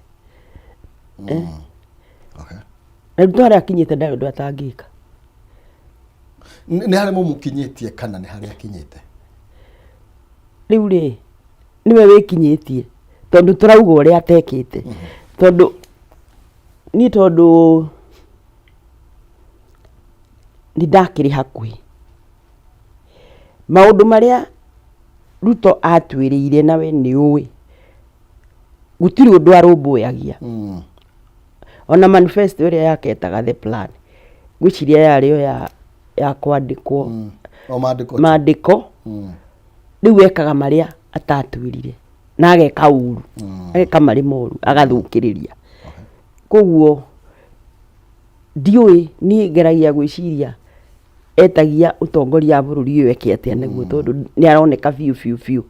Na rĩu harĩa akinyĩte ndarĩ ũndũ atangĩka. Nĩ harĩa mũmũkinyĩtie kana nĩ harĩa akinyĩte? Rĩu rĩ, nĩwe wĩkinyĩtie, tondũ tũrauga ũrĩa atekĩte, tondũ niĩ tondũ nĩ ndakĩrĩ hakuhĩ maũndũ marĩa Ruto atwĩrĩire, nawe nĩ ũĩ gũtirĩ ũndũ arũmbũyagia. Ona manifesto ĩrĩa yaketaga the plan, ngwĩciria yarĩ o ya kwandĩkwo. O maandĩko tu. Maandĩko. Rĩu ekaga marĩa atatwĩrire na ageka ũru, ageka marĩ moru, agathũkĩrĩria. Koguo ndiũĩ, niĩ ngeragia gwĩciria etagia ũtongoria wa bũrũri ũyũ eke atĩa naguo, tondũ nĩ aroneka biũ biũ biũ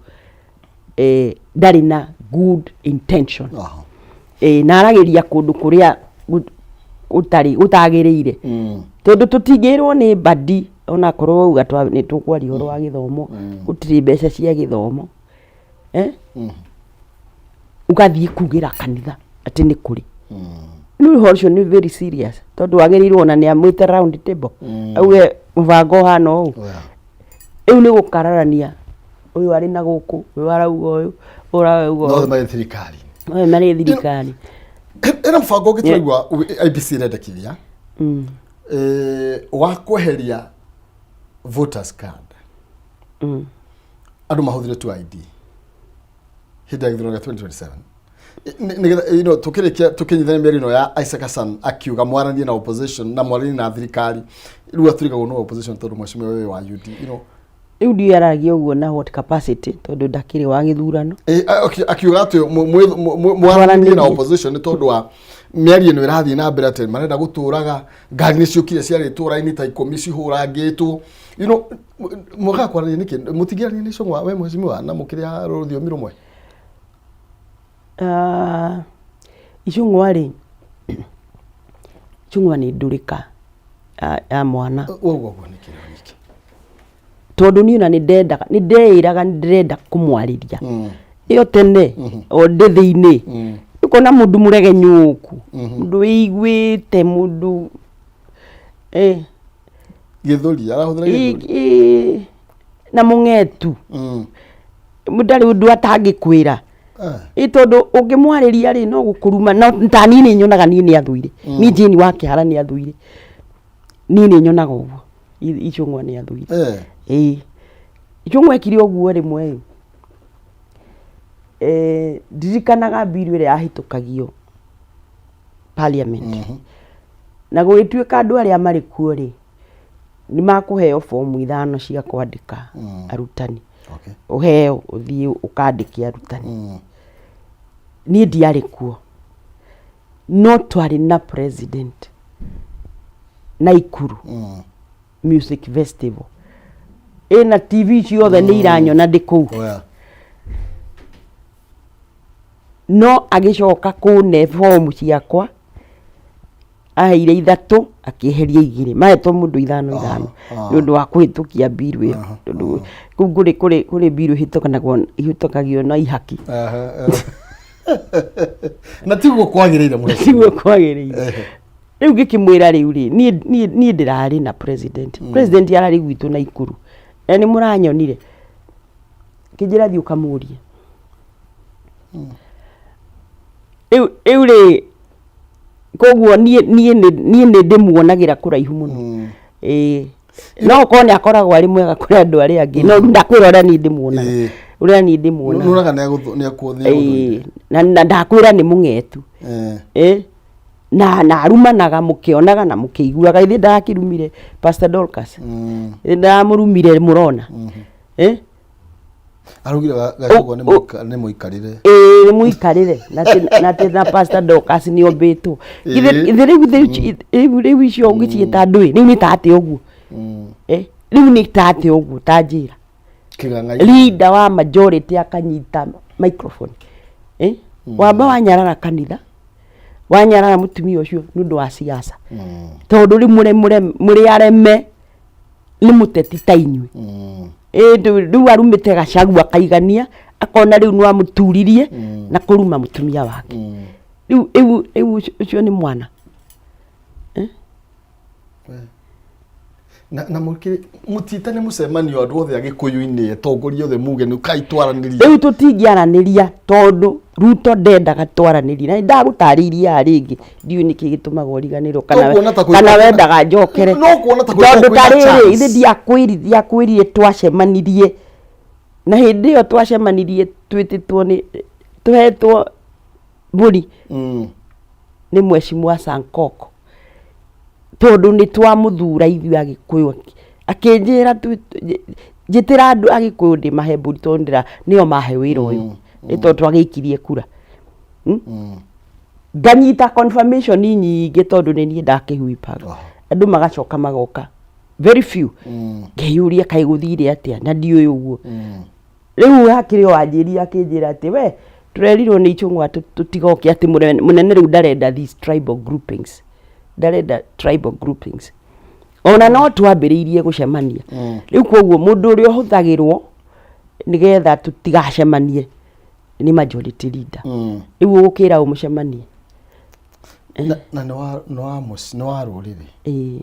ndarĩ na good intention. Na aragĩria kũndũ kũrĩa gũtarĩ gũtagĩrĩire, tondũ tũtingĩrwo nĩ Mbadi onakorwo wauga nĩ tũkwaria ũhoro wa gĩthomo, gũtirĩ mbeca cia gĩthomo, eh? Ũgathiĩ kugĩra kanitha atĩ nĩ kũrĩ nĩ ũhoro ũcio nĩ very serious, tondũ wagĩrĩirwo ona nĩ amwĩte round table, auge mũbango ũhana ũũ. Rĩu nĩ gũkararania, ũyũ arĩ na gũkũ, ũyũ arauga ũyũ, ũyũ arauga no ũyũ. Marĩ thirikari. Othe marĩ thirikari. Ĩna mũbango ũngĩ tũraigua IEBC ĩrendekithia wa kweheria voters card, andũ mahũthĩre tu ID hĩndĩ ya gĩthurano gĩa 2027. Nĩgetha tũkĩrĩkia tũkĩnyitithania mĩario ĩno ya Isaac Hassan akiuga mwaranie na opposition na mwaranie na thirikari, rĩu atũrigagwo nĩ opposition tondũ mheshimiwa wewe wa UD Rĩu ndiũĩ aragia ũguo na what capacity, tondũ ndakĩrĩ wa gĩthurano. Akiuga atĩ mwaranĩrie na Mwaranĩrie. opposition nĩ tondũ wa mĩario ĩno ĩrathiĩ na mbere atĩ marenda gũtũraga ngari nĩ ciũkire ciarĩtwo raini ta 10 cihũrangĩtwo. Mwagaga kwaranĩria nĩkĩ? Mũtingĩaranĩria nĩ Icũng'wa we mheshimiwa na mũkĩrĩ a rũthiomi rũmwe? Ah, Icũng'wa rĩ, Icũng'wa nĩ ndũrĩka ya mwana. Ũguo ũguo nĩkĩ rĩu ningĩ? Tondũ niĩ ona nĩ ndendaga, nĩ ndeĩraga nĩ ndĩrenda kũmwarĩria ĩyo tene o ndĩ thĩinĩ. Rĩu Ũkona mũndũ mũregenyũku, mũndũ wĩiguĩte, mũndũ Gĩthũri, arahũthĩra gĩthũri. Na mũng'etu. Ndarĩ ũndũ atangĩkwĩra. Ĩ tondũ ũngĩmwarĩria rĩ, no gũkũruma. No ta niĩ nĩ nyonaga niĩ nĩ athũire. Niĩ Jane wa Kĩhara nĩ athũire. Niĩ nĩ nyonaga ũguo. Ichung'wa nĩ athũire. Ĩĩ. Ichung'wa ekire ũguo rĩmwe ĩ. Ndirikanaga bill ĩrĩa yahĩtũkagio parliament. Na gũgĩtuĩka andũ arĩa marĩ kuo rĩ, nĩ makũheo bomu ithano cia kwandĩka arutani. Ũheo ũthiĩ ũkandĩke arutani. Niĩ ndiarĩ kuo. No twarĩ na president Naikuru Music Festival. Ĩna TV ciothe nĩ iranyona ndĩ kũu. No agĩcoka kũne bomu ciakwa, aheire ithatũ akĩeheria igĩrĩ, mahetwo mũndũ ithano ithano nĩ ũndũ wa kũhĩtũkia bill ĩyo, tondũ kũu kũrĩ kũrĩ kũrĩ bill ĩhĩtũkanagwo ĩhĩtũkagio na ihaki. Na tiguo kwagĩrĩire mũno. Tiguo kwagĩrĩire. Rĩu ngĩkĩmwĩra rĩu rĩ, niĩ niĩ niĩ ndĩrarĩ na president. President ararĩ gwitũ Naikuru. Na nĩ mũranyonire. Kĩnjĩra thiĩ ũkamũrie. Rĩu rĩu rĩ, koguo niĩ niĩ nĩ niĩ nĩ ndĩmuonagĩra kũraihu mũno. Ĩĩ. No okorwo nĩ akoragwo arĩ mwega kũrĩ andũ arĩa angĩ, no ndakwĩra ũrĩa niĩ ndĩmuonaga. Ũrĩa niĩ ndĩmuonaga. Nuonaga nĩ nĩ Ĩĩ. Na na ndakwĩra nĩ mũng'etu. Ĩĩ. Na na arumanaga mũkĩonaga na mũkĩiguaga. Ithe ndakĩrumire Pastor Dorcas. Ithe ndamũrumire mũrona. Eh? Araugire Gachagua nĩ mũikarĩre. Ĩĩ nĩ mũikarĩre na atĩ na atĩ na Pastor Dorcas nĩ ombĩtwo. Githĩ rĩu rĩu rĩu icio ũngĩciĩta ndũĩ rĩu nĩ ta atĩa ũguo? Eh? Rĩu nĩ ta atĩa ũguo ta njĩra. Kĩng'ang'a. Leader wa majority akanyita microphone. Eh? Wamba wanyarara kanitha, wanyarara mũtumia ũcio nĩ ũndũ wa siasa. Tondũ rĩu mũrĩ areme nĩ mũteti ta inyuĩ. Ĩĩ rĩu arumĩte Gachagua akaigania, akona rĩu nĩ amũturirie na kũruma mũtumia wake. Rĩu rĩu rĩu ũcio nĩ mwana. Na mũtiĩtane mũcemanio andũ othe Agĩkũyũ-inĩ, atongoria othe muge nĩ kai twaranĩrie. Rĩu tũtingĩaranĩria tondũ Ruto ndendaga twaranĩrie. Na nĩndagũtarĩirie haha rĩngĩ, ndiũĩ nĩkĩ gĩtũmaga ũriganĩrwo kana kana wendaga njokere. No kuona ta Tondũ ta rĩrĩ, ithe ndiakwĩrire twacemanirie, na hĩndĩ ĩyo twacemanirie twĩtĩtwo nĩ tũhetwo mbũri nĩ Mheshimiwa Sankok. Tondũ nĩ twamũthura ithuĩ Agĩkũyũ, akĩnjĩra njĩtĩra andũ Agĩkũyũ ndĩmahe mbũri tondũ nĩo mahe wĩra ũyũ, nĩ tondũ twagĩikirie kura. Nganyita confirmation nyingĩ tondũ nĩ niĩ ndakĩhuipaga. Andũ magacoka magoka very few. Ngeyũria kaĩ gũthire atĩa na ndiũĩ ũguo. Rĩu hakĩrĩ o wanjĩrire akĩnjĩra atĩ we tũrerirwo nĩ Ichung'wa tũtigoke atĩ mũnene rĩu ndarenda these tribal groupings. Ndarenda tribal groupings. Ona no twambĩrĩirie gũcemania. Rĩu koguo mũndũ ũrĩa ũhũthagĩrwo nĩgetha tũtigacemanie nĩ majority leader. Rĩu ũgũkĩra ũ mũcemanie? Na nĩ wa rũrĩrĩ. Ĩĩ.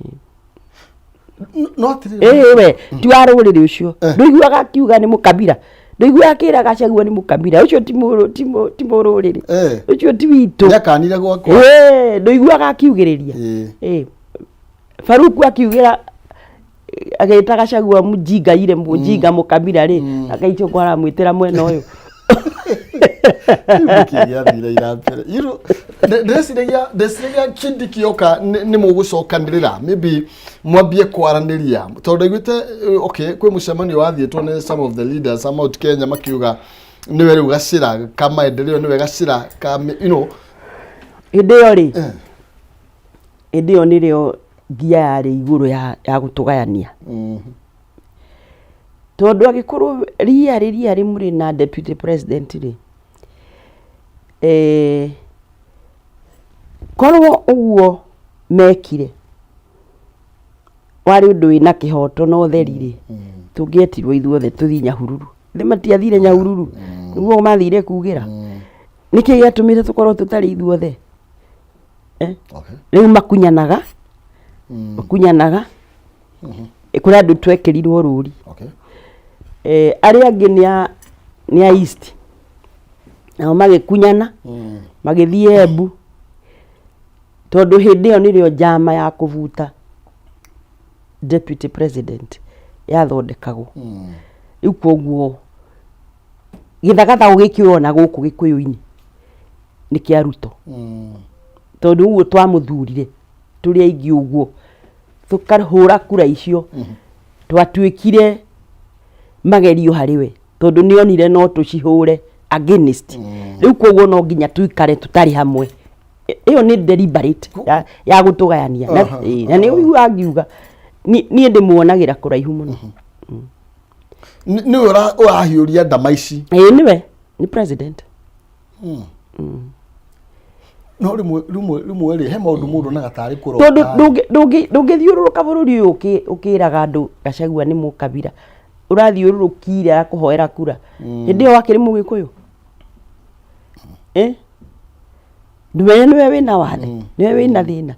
No atĩrĩrĩ. Ĩĩ we ti wa rũrĩrĩ ũcio. Ndũiguaga akiuga nĩ mũkabira. Ndũiguaga akĩra Gachagua nĩ mũkabira. Ũcio ti mũrũrĩrĩ. Ũcio ti witũ. Nĩakanire gwakwa. Ĩĩ ndũiguaga akiugĩrĩria. Ĩĩ. Faruku akiugĩra agĩta Gachagua mũjinga ile mũjinga mũkabira rĩ, akaichukua aramwĩtĩra mwena ũyũ. Nĩkĩ gĩathire ira mbere? You know, ndĩreciragia kĩndĩ kĩoka nĩ mũgũcokanĩrĩra maybe mwambie kwaranĩria tondũ ndaiguĩte okay kwĩ mũcemanio wathiĩtwo nĩ some of the leaders a Mount Kenya makiuga nĩwe rĩu gacĩra ka maendeleo nĩwe gacĩra ka you know Hĩndĩ ĩyo rĩ, hĩndĩ ĩyo nĩrĩo ngia yarĩ igũrũ ya gũtũgayania. Tondũ angĩkorwo riarĩ riarĩ mũrĩ na deputy president rĩ, korwo ũguo mekire warĩ ũndũ wĩna kĩhoto na ũtheri rĩ, tũngĩetirwo ithuothe tũthiĩ Nyahururu. Nĩ matiathire Nyahururu? Nĩguo mathire kugĩra. Nĩkĩ gĩatũmire tũkorwo tũtarĩ ithuothe? Eh? Okay. Rĩu makunyanaga, makunyanaga. Kũrĩ andũ twekĩrirwo rũri. Okay. Arĩa angĩ nĩ a East, nao magĩkunyana, magĩthiĩ Embu, tondũ hĩndĩ ĩyo nĩrĩo njama ya kũbuta deputy president yathondekagwo. Rĩu koguo gĩthagathago gĩkĩ ũrona gũkũ Gĩkũyũ-inĩ nĩ kĩa Ruto, tondũ ũguo twamũthurire tũrĩ aingĩ ũguo, tũkahũra kura icio, twatuĩkire magerio harĩ we, tondũ nĩ onire no tũcihũre against. Rĩu koguo no nginya tũikare tũtarĩ hamwe. Ĩyo nĩ deliberate ya gũtũgayania. Na nĩ ũiguaga ngiuga niĩ ndĩmuonagĩra kũraihu mũno. Nĩwe ũrahiũria ndama ici? Ĩĩ, nĩwe nĩ president. No rĩmwe rĩmwe rĩmwe rĩ, he maũndũ mũndũ onaga tarĩ kũrota. Tondũ ndũngĩthiũrũrũka bũrũri ũyũ ũkĩraga andũ Gachagua nĩ mũkabira, ũrathiũrũrũkire akũhoera kura hĩndĩ ĩyo wakĩrĩ mũgĩkũyũ. Eh? Ndũmenye nĩwe wĩna wathe, nĩwe wĩna thĩna.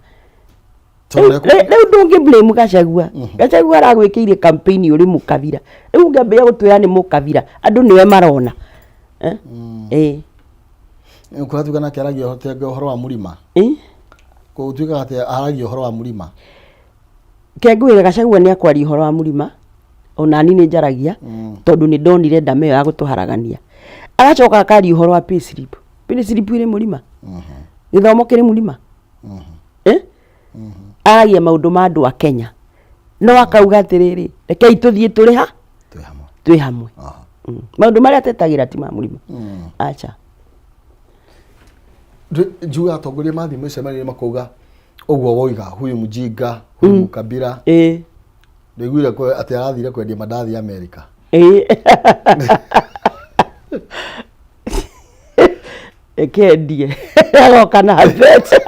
Tondũ Rĩu ndũngĩ blame Gachagua. Gachagua aragwĩkĩire campaign ũrĩ mũkabira, rĩu ũngĩambĩrĩria gũtwĩra nĩ mũkabira, andũ nĩwe marona. Eh? Ĩĩ. Kũratuĩka nake aragia ũhoro wa mũrima. Ĩĩ. Gũtuĩkaga atĩ aragia ũhoro wa mũrima. Ke ngwĩre, Gachagua nĩ akwaria ũhoro wa mũrima, onani nĩ njaragia, tondũ nĩ ndonire ndama ĩyo ya gũtũharagania. Agacoka akaria ũhoro wa payslip. Payslip ĩrĩ mũrima, gĩthomo kĩrĩ mũrima. Eh? Aragia maũndũ ma andũ a Kenya, no akauga atĩrĩrĩ, rekei tũthiĩ tũrĩ ha Twĩ hamwe. Twĩ hamwe. Maũndũ marĩa atetagĩra ti ma mũrima, aca. Njuga atongoria mathiĩ mĩcemanio makauga ũguo woiga, huyu mjinga, huyu mkabila. Ndaiguire atĩ arathire kwendia mandathi Amerika. Ĩĩ, ĩkendie agoka na mbeca.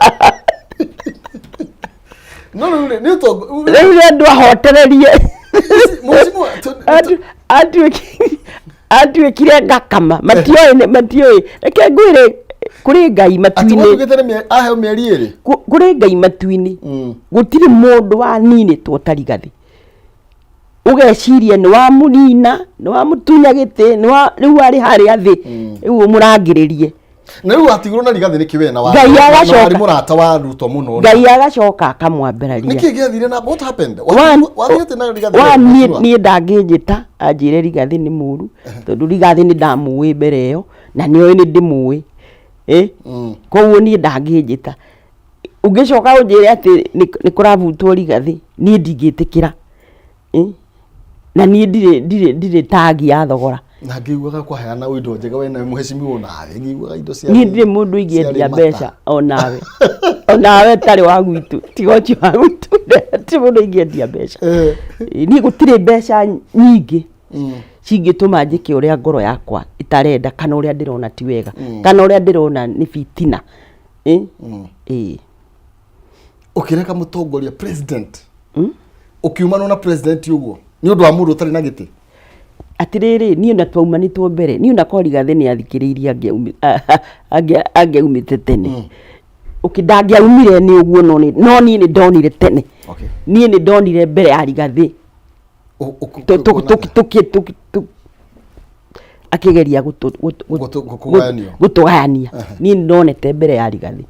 No rĩu rĩ, nĩ ũtongo Rĩu nĩ andũ ahotererie. Mheshimiwa, Atuĩkire ngakama, matioĩ matioĩ. Reke ngwĩre, kũrĩ Ngai atĩ matu-inĩ. Gwatuĩkĩte nĩ aheo mĩeri 2. Kũrĩ Ngai matu-inĩ. Gũtirĩ mũndũ waninĩtwo ta Rigathĩ. Ũgeciria nĩ wamũnina, nĩ wamũtunya gĩtĩ, nĩ wa rĩu arĩ harĩa thĩ, rĩu ũmũrangĩrĩrie. Na rĩu watigirwo na Rigathĩ nĩkĩ we na Ngai na agacoka. warĩ mũrata wa Ruto mũno? Ngai agacoka akamwambararia. Nĩkĩ gĩathire na what happened? Wathiĩte na Rigathĩ One, niĩ Mheshimiwa? niĩ ndangĩnjĩta anjĩre Rigathĩ nĩ mũru, tondũ Rigathĩ nĩ ndamũĩ mbere ĩyo na nĩoĩ nĩ ndĩmũĩ. Ĩ koguo niĩ ndangĩnjĩta. Ũngĩcoka ũnjĩre atĩ nĩ kũravutwo Rigathĩ, niĩ ndingĩtĩkĩra. Ĩ? Na niĩ ndirĩ tagi ya thogora. Na ngĩiguaga kwaheana indo njega we na mheshimiwa nawe ngĩiguaga indo cia Niĩ ndirĩ mũndũ ingĩendia mbeca onawe, onawe tarĩ wa gwitũ, tiga ũcio wa gwitũ, ti mũndũ ingĩendia mbeca. Niĩ gũtirĩ mbeca nyingĩ cingĩtũma njĩke ũrĩa ngoro yakwa ĩtarenda, kana ũrĩa ndĩrona ti wega, kana ũrĩa ndĩrona nĩ bitina. Ĩ? Ĩĩ. Ũkĩreka mũtongoria president, ũkiumanwo na president ũguo nĩ ũndũ wa mũndũ ũtarĩ na gĩtĩ? Atĩrĩrĩ, niĩ na twaumanĩtwo mbere, niĩ na kwa Rigathĩ nĩ athikĩrĩirie, angĩaumĩte tene. Okay, ndangĩaumire nĩ ũguo, no niĩ nĩ ndonire tene. Niĩ nĩ ndonire mbere ya Rigathĩ akĩgeria Gũkũgayanio. Gũtũgayania. Niĩ nĩ ndonete mbere ya Rigathĩ,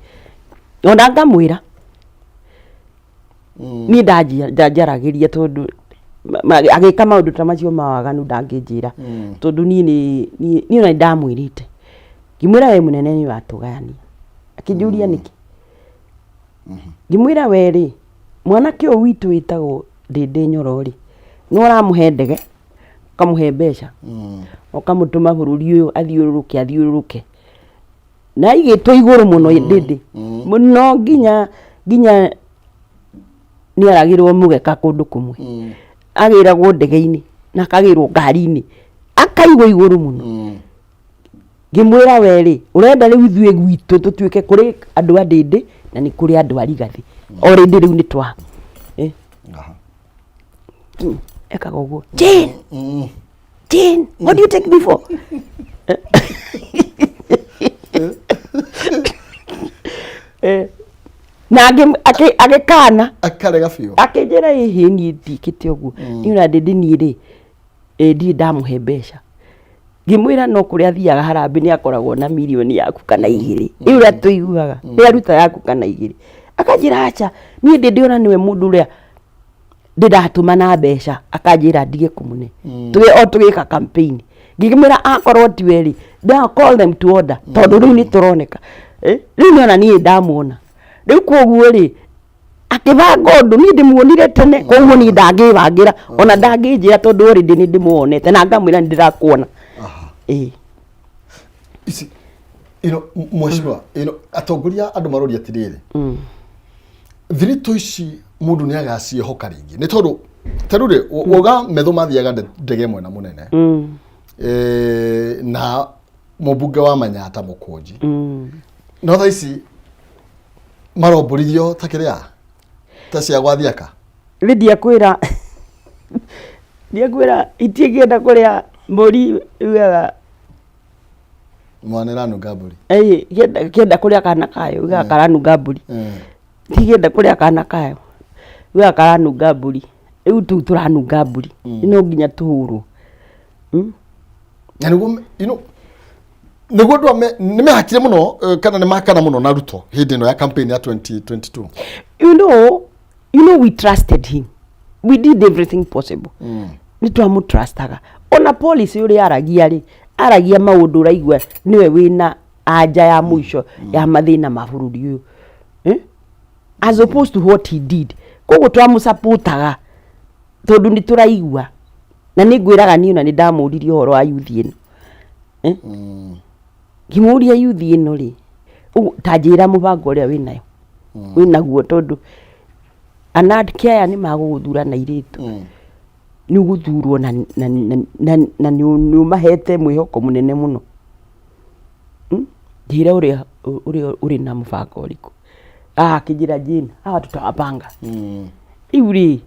ona ngamwĩra niĩ ndanjaragĩria, tondũ agĩka maũndũ ta macio ma waganu ndangĩnjĩra, tondũ niĩ niĩ ona nĩ ndamwĩrĩte, ngĩmwĩra, "We mũnene, nĩ ũratũgayania." Akĩnjũria nĩkĩ, ngĩmwĩra, "We rĩ, mwanake ũyũ witũ wĩtagwo Ndĩndĩ Nyoro rĩ, nĩ ũramũhe ndege, ũkamũhe mbeca, ũkamũtũma bũrũri ũyũ athiũrũrũke athiũrũrũke, na aigĩtwo igũrũ mũno Ndĩndĩ mũno, nginya nĩ aragĩrwo mũgeka kũndũ kũmwe, agĩragwo ndege-inĩ na akagĩrwo ngari-inĩ, akaigwo igũrũ mũno." Ngĩmwĩra, "We rĩ, ũrenda rĩu ithuĩ gwitũ tũtuĩke kũrĩ andũ a Ndĩndĩ na nĩ kũrĩ andũ a Rigathĩ already, rĩu nĩ twa ekaga ũguo, 'Jane, Jane, what do you take me for?' Na agĩkana. Akarega biũ. Akĩnjĩra, ĩhĩ, niĩ ndiĩkĩte ũguo, niĩ ona ndĩndĩ niĩ rĩ, ndirĩ ndamũhe mbeca. Ngĩmwĩra no kũrĩa athiaga harambĩ nĩ akoragwo na mirioni yaku kana igĩrĩ, ĩ ũrĩa tũiguaga nĩ aruta yaku kana igĩrĩ. Akanjĩra aca, niĩ ndĩ ndĩona nĩwe mũndũ ũrĩa ndĩratũma na mbeca, akanjĩra ndige kũmũne. Tũgĩ o tũgĩka campaign, ngĩmwĩra akorwo tiwe rĩ, now call them to order, tondũ rĩu nĩ tũroneka. Rĩu nĩona niĩ ndamuona rĩu, koguo rĩ, akĩbanga ũndũ niĩ ndĩmuonire tene, koguo niĩ ndangĩbangĩra ona ndangĩnjĩra, tondũ already nĩ ndĩmuonete na ngamwĩra nĩ ndĩrakuona. Ĩĩ. Ici ino, mheshimiwa, ino atongoria andũ maroria atĩrĩrĩ, thiritũ ici mũndũ nĩ agaciĩhoka rĩngĩ? Nĩ tondũ ta rĩu rĩ, wauga metho mathiaga ndege mwena mũnene. Na mũmbunge wa Manyata Mũkũnji, no thaa ici marombũrithio ta kĩrĩa ta cia gwathiaka. Rĩ ndiakwĩra itiĩkĩenda kũrĩa mbũri yugaga. Mwana ĩranunga mbũri. Ĩĩ, kĩenda kũrĩa kana kayo yugaga karanunga mbũri. Tigĩenda kũrĩa kana kayo yugaga karanunga mbũri. Rĩu tũu tũranunga mbũri, no nginya tũhũrwo. Na nĩguo nĩguo andũ nĩ mehakire mũno, kana nĩ makana mũno na Ruto hĩndĩ ĩno ya campaign ya 2022. You know we trusted him, we did everything possible. Nĩ twamũtrustaga, ona policy ũrĩa aragia rĩ, aragia maũndũ ũraigua nĩwe wĩna anja ya mũico ya mathĩna ma bũrũri ũyũ, eh? As opposed to what he did. Koguo twamũsupportaga tondũ nĩ tũraigua, na nĩ ngwĩraga niĩ ona nĩ ndamũririe ũhoro wa youth ĩno, eh? Ngĩmũria, youth ĩno rĩ, ta njĩra mũbango ũrĩa wĩnayo, wĩnaguo, tondũ anake aya nĩ magũgũthura na airĩtu nĩ ũgũthurwo na nĩ ũmahete mwĩhoko mũnene mũno. Njĩra ũrĩa ũrĩ na mũbango ũrĩkũ. Ah, akĩnjĩra, Jane, hawa tutawapanga. Rĩu rĩ,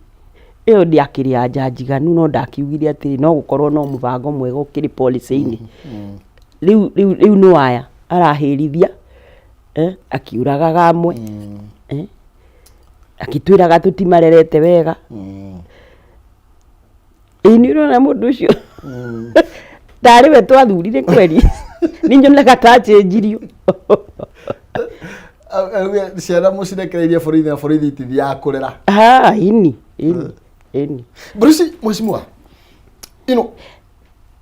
ĩyo ndĩakĩrĩ anja njiganu, no ndakiugire atĩrĩ, no gũkorwo no mũbango mwega ũkĩrĩ policy-inĩ. Rĩu nĩ waya arahĩrithia, akiũragaga amwe, akĩtwĩraga tũtimarerete wega. Ĩĩ, nĩ ũrona mũndũ ũcio tarĩ we twathurire kweri, nĩ nyonaga ta anjĩnjirio. Ciana mũcirekereirie borithi na borithi itithiaga kũrera. Ah, ini ini ini. Bruce, mheshimiwa,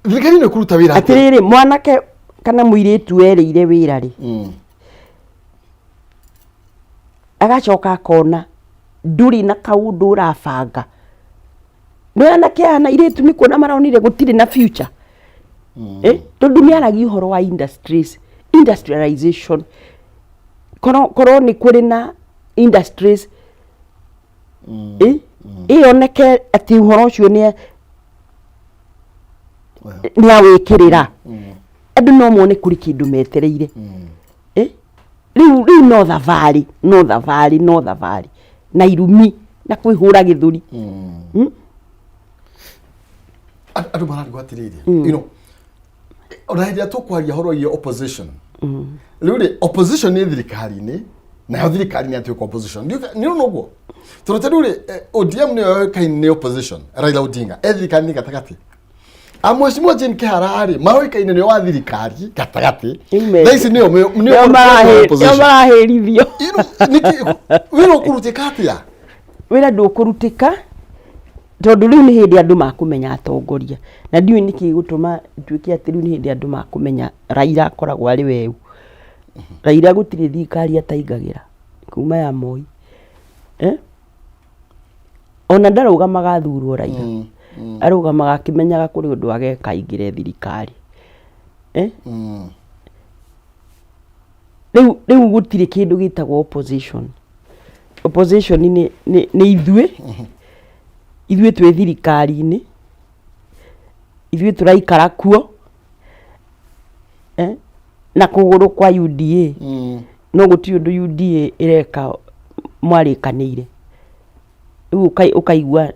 thirikari nĩ kũruta wĩra atĩa? Atĩrĩrĩ, mwanake kana mũirĩtu werĩire wĩra rĩ, agacoka akona ndũrĩ na kaũndũ ũrabanga. Nĩ anake aya na airĩtu nĩ kuona maronire gũtirĩ na future, tondũ nĩ aragia ũhoro wa industries, industrialization. Korwo nĩ kũrĩ na industries, ĩyoneke atĩ ũhoro ũcio nĩ nĩ awĩkĩrĩra, andũ no mone kũrĩ kĩndũ metereire. Rĩu no thabarĩ, no thabarĩ, no thabarĩ na irumi na kwĩhũra gĩthũri. Andũ mararigwo atĩrĩrĩ, ona hĩndĩ ĩrĩa tũkwaria ũhoro wĩgiĩ opposition, rĩu rĩ, opposition nĩ thirikari-inĩ, nayo thirikari nĩ atuĩka opposition. Nĩ ũrona ũguo, tondũ ta rĩu rĩ, ODM nĩyo yoĩkaine nĩ opposition, Raila Odinga e thirikari-inĩ gatagatĩ, a mheshimiwa Jane Kihara rĩ, maoĩkaine nĩo wa thirikari gatagatĩ. Thaa ici nĩo nĩo opposition. Marahĩrithio. Nĩkĩ wĩra ũkũrutĩka atĩa? Wĩra ndũkũrutĩka, tondũ rĩu nĩ hĩndĩ andũ makũmenya atongoria, na ndiũĩ nĩkĩ gũtũma nduĩke atĩ rĩu nĩ hĩndĩ andũ makũmenya Raila akoragwo arĩ weũ. Raila gũtirĩ thirikari ataingagĩra kuma ya Moi, eh? Ona ndarũgamaga athurwo Raila, arũgamaga akĩmenyaga kũrĩ ũndũ ageka aingĩre thirikari, eh? Rĩu gũtirĩ kĩndũ gĩtagwo opposition. Opposition nĩ ithuĩ twĩ thirikari-inĩ, ithuĩ tũraikara kuo, eh? Na kũgũrũ kwa UDA, no gũtirĩ ũndũ UDA ĩreka mwarĩkanĩire. Rĩu ũkaigua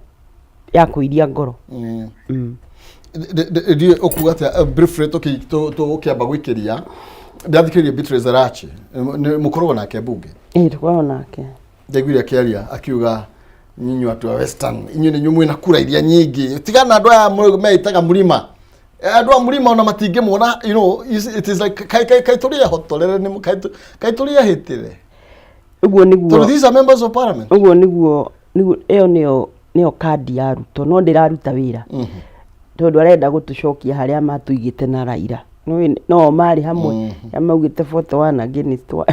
ya kũiria ngoro. Ndiũĩ ũkuga atĩa, briefly tũgũkĩamba gwĩkĩria Ndathikĩrĩria Beatrice Arachi, mũkoragwo nake mbunge? Ĩĩ, tũkoragwo nake. Ndaiguire akĩaria akiuga, "Inyuĩ andũ a Western, inyuĩ nĩ inyuĩ mwĩna kura iria nyingĩ, tigana na andũ aya meĩtaga mũrima. Andũ a mũrima ona matingĩmuona." It is like kai kai kai tũrĩ ehotorere nĩ kai kai tũrĩ ehĩtĩre. Ũguo nĩguo. Tondũ these are members of parliament. Ũguo nĩguo ĩyo nĩyo kandi ya Ruto, no ndĩraruta wĩra tondũ arenda gũtũcokia harĩa matũigĩte na Raila. Nĩũĩ no marĩ hamwe arĩa maugĩte 41 against 1.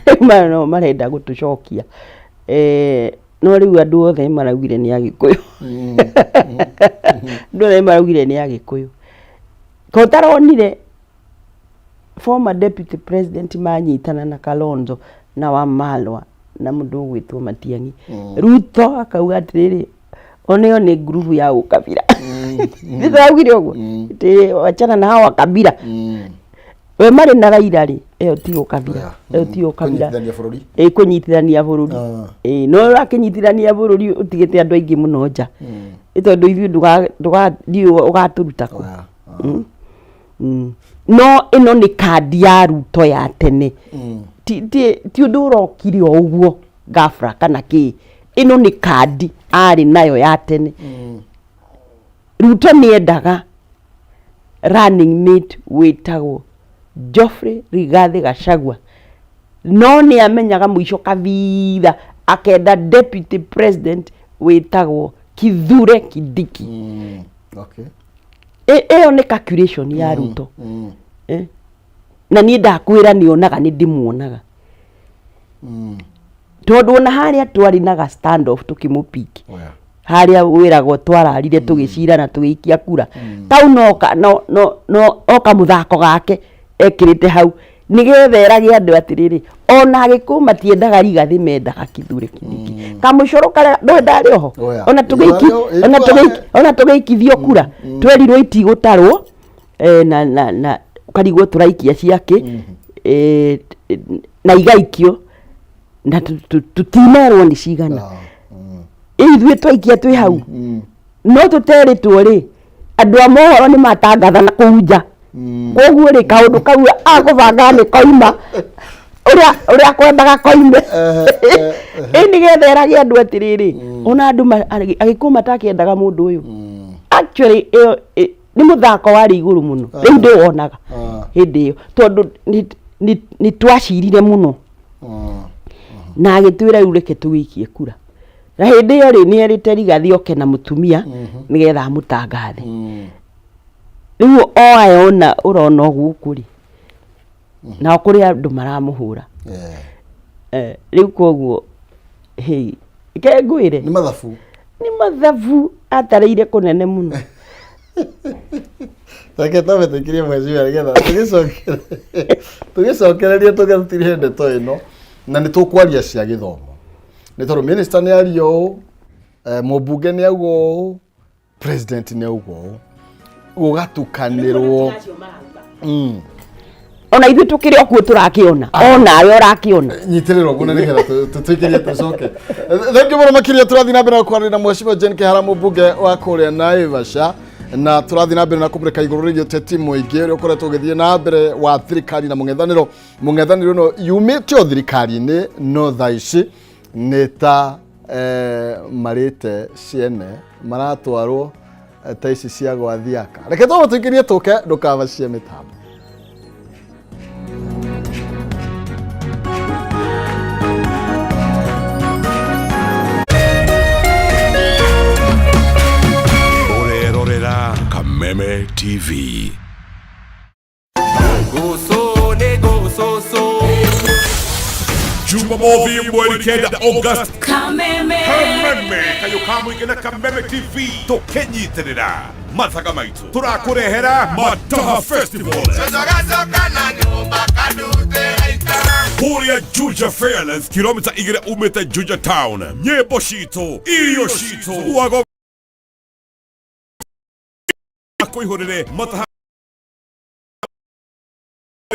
Rĩu no marenda gũtũcokia. No rĩu andũ othe maraugire nĩ Agĩkũyũ, andũ othe maraugire nĩ Agĩkũyũ. Ko ũtaronire former deputy president manyitana na Kalonzo na Wamalwa na mũndũ ũgwĩtwo Matiang'i? Ruto akauga atĩrĩrĩ, oneo nĩ ngurubu ya ũkabira. Nĩtũraugire ũguo atĩ wachana na hawa kabira we marĩ na Raila rĩ, ĩyo ti ũkabira. Ĩyo ti ũkabira. Kũnyitithania bũrũri. Ĩ, kũnyitithania bũrũri. Ĩ, no ũrakĩnyitithania bũrũri ũtigĩte andũ aingĩ mũno nja. Ĩ, tondũ ithuĩ ndiũĩ ũgatũruta kũ. No ĩno nĩ kandi ya Ruto ya tene. Ti ũndũ ũrokire o ũguo ghafla kana kĩ. Ĩno nĩ kandi arĩ nayo ya tene. Ruto nĩ endaga running mate wĩtagwo Geoffrey Rigathĩ Gachagua, no nĩ amenyaga mũico kabitha akenda deputy president wĩtagwo Kithure Kindiki. Ĩyo nĩ calculation ya Ruto. Na niĩ ndakwĩra nĩ onaga, nĩ ndĩmuonaga, tondũ ona harĩa twarĩ na ga stand off tũkĩmũpiki harĩa wĩragwo twararire tũgĩcirana tũgĩikia kura kau no ka- no no no o kamũthako gake ekĩrĩte hau nĩgetha erage andũ atĩrĩrĩ, ona Agĩkũyũ matiendaga Rigathĩ, mendaga Kithure Kindiki. Kamũcoro karĩa ndũĩ ndarĩ oho. Ona tũgĩiki ona tũgĩiki ona tũgĩikithio kura twerirwo itigũtarwo, na ũkarigwo tũraikia ciakĩ, na igaikio na tũtinerwo nĩ cigana. Ithuĩ twaikia twĩ hau no tũterĩtwo rĩ, andũ a mohoro nĩ matangatha na kũu nja. Koguo rĩ, kaũndũ kau akũbanga nĩ koima ũrĩa kwendaga koime. Ĩ, nĩgetha erage andũ atĩrĩrĩ, ona andũ Agĩkũyũ matakĩendaga mũndũ ũyũ. Actually ĩyo nĩ mũthako warĩ igũrũ mũno. Rĩu ndĩwonaga hĩndĩ ĩyo tondũ nĩ twacirire mũno na agĩtwĩra rĩu reke tũgĩikie kura. Na hĩndĩ ĩyo rĩ, nĩ erĩte Rigathĩ oke na mũtumia nĩgetha amũtangathe. Rĩu o aya ona ũrona ũguo gũkũ rĩ, nao kũrĩ andũ maramũhũra. Rĩu koguo hĩ, ke ngwĩre, Nĩ mathabu. Nĩ mathabu atarĩire kũnene mũno. Reke twambe tũikirie mheshimiwa nĩgetha tũgĩcokererie tũgĩtirihe ndeto ĩno, na nĩ tũkwaria cia gĩthomo, nĩ tondũ minister nĩ aria ũũ, mũmbunge nĩ auga ũũ, president nĩ auga ũũ, gũgatukanĩrwo. Ona ithuĩ tũkĩrĩ o kuo tũrakĩona, onawe ũrakĩona. Nyitĩrĩra ũguo na nĩgetha tũtwĩkĩrie tũcoke. Thengiũ mũno makĩria. Tũrathiĩ na mbere na kwaria na mheshimiwa Jane Kĩhara, mũmbunge wa kũrĩa Naivasha, na tũrathiĩ na mbere na kũmũrĩka igũrũ rĩgiĩ ũteti mũingĩ ũrĩa ũkoretwo ũgĩthiĩ na mbere wa thirikari na mũng'ethanĩro. Mũng'ethanĩro ĩno yumĩte o thirikari-inĩ, no thaa ici nĩ ta marĩte ciene maratwarwo, ta ici cia gwathiaka. Reke twambe tũikĩrie tũke, ndũkabacie mĩtambo. Ũrerorera Kameme TV. Jumamothi 9 August. Kameme. Kameme kayo kamũingĩ na Kameme TV tũkĩnyitĩrĩra mathaga maitũ tũrakũrehera Mataha Festival kũrĩa Juja Fairlands, kilomita 2 umĩte Juja Town. Nyĩmbo citũ, irio citũ, wago kũihũrĩre mataha.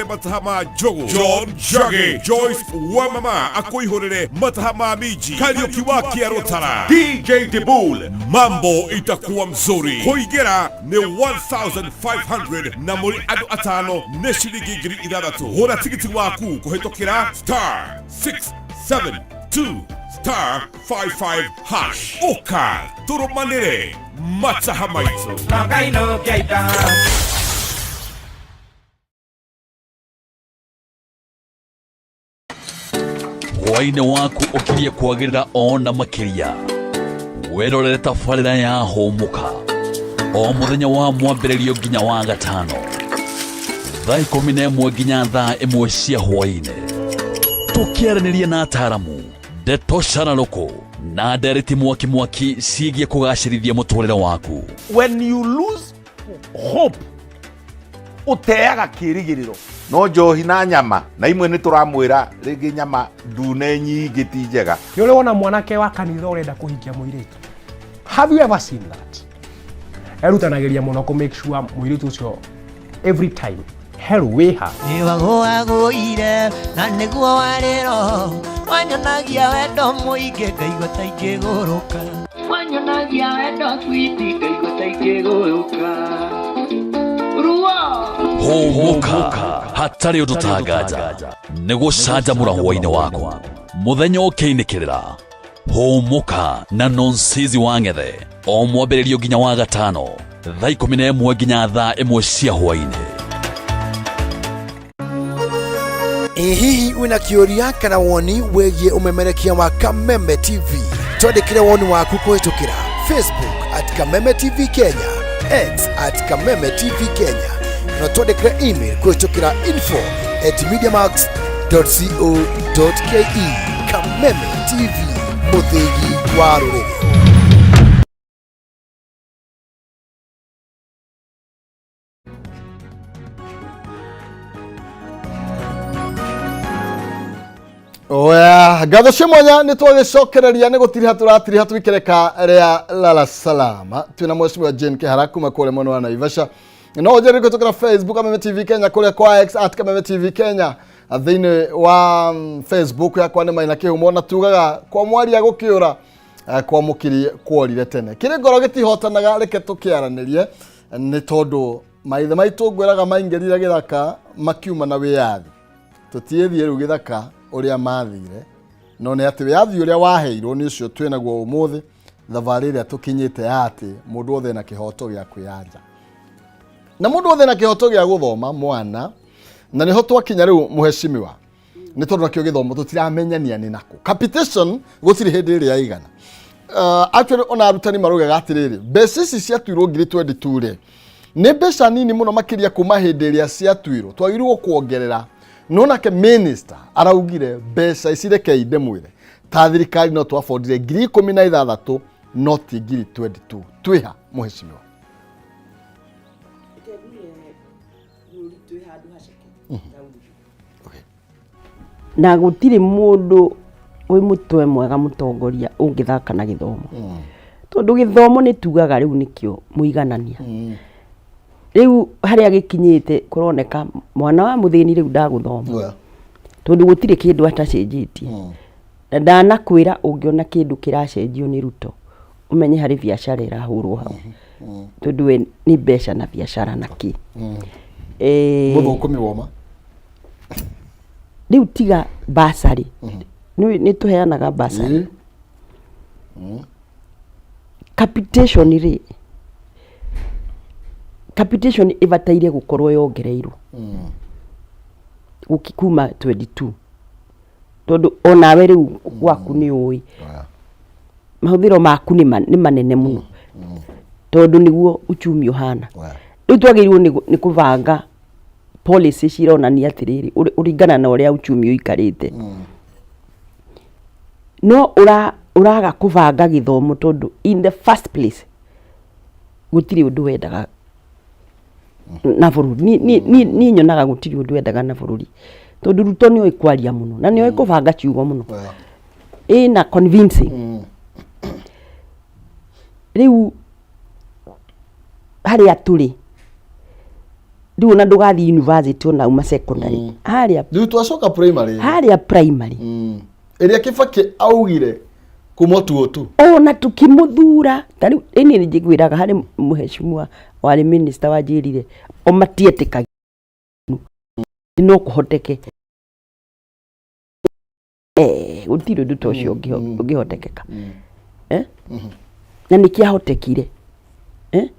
Mataha ma njogu John Njagi Joyce Wamama akũihũrĩre mataha ma minji Kariũki wa Kĩarũtara DJ Dibul mambo itakuwa mzuri kũingĩra nĩ 1500 na mũrĩ andũ atano nĩ ciringi 6000 hũra tigiti waku kũhĩtũkĩra star 672 star 55 hash ũka tũrũmanĩre mataha maitũ. Hwaĩ-inĩ waku ũkirie kwagĩrĩra ona makĩria wĩrorere tabarĩra ya Hũmũka o mũthenya wa mwambĩrĩrio nginya wa gatano thaa 11 nginya thaa 1 cia hwaĩ-inĩ, tũkĩaranĩria na ataramu ndeto cararũkũ na ndereti mwaki mwaki ciĩgiĩ kũgacĩrithia mũtũrĩre waku. When you lose hope, ũteaga kĩrĩgĩrĩro. No njohi na nyama na imwe nĩ tũramwĩra rĩngĩ nyama ndune nyingĩ ti njega. Nĩ ũrĩ wona mwanake wa kanitha ũrenda kũhikia mũirĩtu? Have you ever seen that? Erutanagĩria mũno kũ make sure mũirĩtu ũcio every time herũ wĩha. Nĩwagũagũire na nĩguo warĩ roho wanyonagia wendo mũingĩ ngaigua ta ingĩgũrũka. Wanyonagia wendo switi ngaigua ta ingĩgũrũka. Ruo. Hũmũka hatarĩ ũndũ tanganja nĩ gũcanjamũra hwaĩ-inĩ waku mũthenya ũkĩinĩkĩrĩra. Hũmũka na Nonsizi wa Ng'ethe o mwambĩrĩrio nginya wa gatano thaa 11 nginya thaa 1 cia hwaĩ-inĩ. Ĩ hihi wĩna kĩũria kana woni wĩgiĩ ũmemerekia wa Kameme TV? Twandĩkĩre woni waku kũhĩtũkĩra Facebook at Kameme TV Kenya, X at Kameme TV Kenya, na twandĩkĩre email kũhĩtũkĩra info at mediamax co ke. Kameme TV, mũthĩgi wa rũrĩrĩ. Oya, ngatho cia mwanya nĩ twagĩcokereria nĩ gũtiriha tũratiriha tũikereka rĩa lala salama twĩna mheshimiwa Jane Kĩhara kuma kũrĩa mwena wa Naivasha. No ũnjĩrĩre kũhĩtũkĩra Facebook Kameme TV Kenya, kũrĩa kwa X at Kameme TV Kenya, thĩinĩ wa Facebook yakwa nĩ Maina Kĩhumo, na tugaga kwa mwaria gũkĩũra kwa mũkiri kworire tene kĩrĩ ngoro gĩtihotanaga. Reke tũkĩaranĩrie nĩ tondũ maithe maitũ ngwĩraga maingĩrire gĩthaka makiuma na wĩyathi. Tũtiĩthiĩ rĩu gĩthaka ũrĩa mathire, no nĩ atĩ wĩyathi ũrĩa waheirwo nĩ ũcio twĩnaguo ũmũthĩ, thabarĩ ĩrĩa tũkinyĩte ya atĩ mũndũ wothe ena kĩhoto gĩa kwĩyaria na mũndũ wothe ena kĩhoto gĩa gũthoma mwana, na nĩho twakinya rĩu mũheshimiwa, nĩ tondũ nakĩo gĩthomo tũtiramenyania nĩ nakũ capitation gũtirĩ hĩndĩ ĩrĩa yaigana. Actually ona arutani maraugaga atĩrĩrĩ, mbeca ici ciatuirwo 22,000 rĩ, nĩ mbeca nini mũno makĩria kuma hĩndĩ ĩrĩa ciatuirwo, twagĩrĩirwo kuongerera. No nake minister araugire mbeca ici, rekei ndĩmwĩre, ta thirikari no twabondire 16,000 no ti 22,000. Twĩha mũheshimiwa? Reke nduge bũrũri twĩ handũ haceke ta ũguo. Na gũtirĩ mũndũ wĩ mũtwe mwega mũtongoria ũngĩthaka na gĩthomo, tondũ gĩthomo nĩ tugaga rĩu nĩkĩo mũiganania. Rĩu harĩa gĩkinyĩte kũroneka mwana wa mũthĩni rĩu ndagũthoma, tondũ gũtirĩ kĩndũ atacenjetie. Na ndanakwĩra ũngĩona kĩndũ kĩracenjio nĩ Ruto, ũmenye harĩ biacara ĩrahũrwo hau, tondũ we nĩ mbeca na biacara na kĩ. Mũthũkũmi woma. Rĩu tiga basarĩ, nĩ tũheanaga basarĩ. Capitation rĩ, capitation ĩbataire gũkorwo yongereirwo kuma 22, tondũ onawe rĩu gwaku nĩ ũĩ mahũthĩro maku nĩ manene mũno, tondũ nĩguo uchumi ũhana. Rĩu twagĩrĩirwo nĩ kũbanga policy cironania atĩrĩrĩ, ũringana na ũrĩa uchumi ũikarĩte. No ũraga kũbanga gĩthomo, tondũ in the first place gũtirĩ ũndũ wendaga na bũrũri. Niĩ nyonaga gũtirĩ ũndũ wendaga na bũrũri, tondũ Ruto nĩ oĩ kwaria mũno na nĩ oĩ kũbanga ciugo mũno ĩna convincing. Rĩu harĩa tũrĩ. Rĩu ona ndũgathiĩ university ona uma secondary harĩa. Rĩu twacoka primary. Harĩa primary. Ĩrĩa Kibaki augire kuma tuo tu. Ona tukĩmũthura ta rĩu ĩni nĩ njiguĩraga harĩ mũhecimua warĩ minister wanjĩrire o matietĩkagia no kũhoteke. Eh, gũtirĩ ũndũ ta ũcio ũngĩhotekeka. Eh? Na nĩ kĩahotekire. Eh?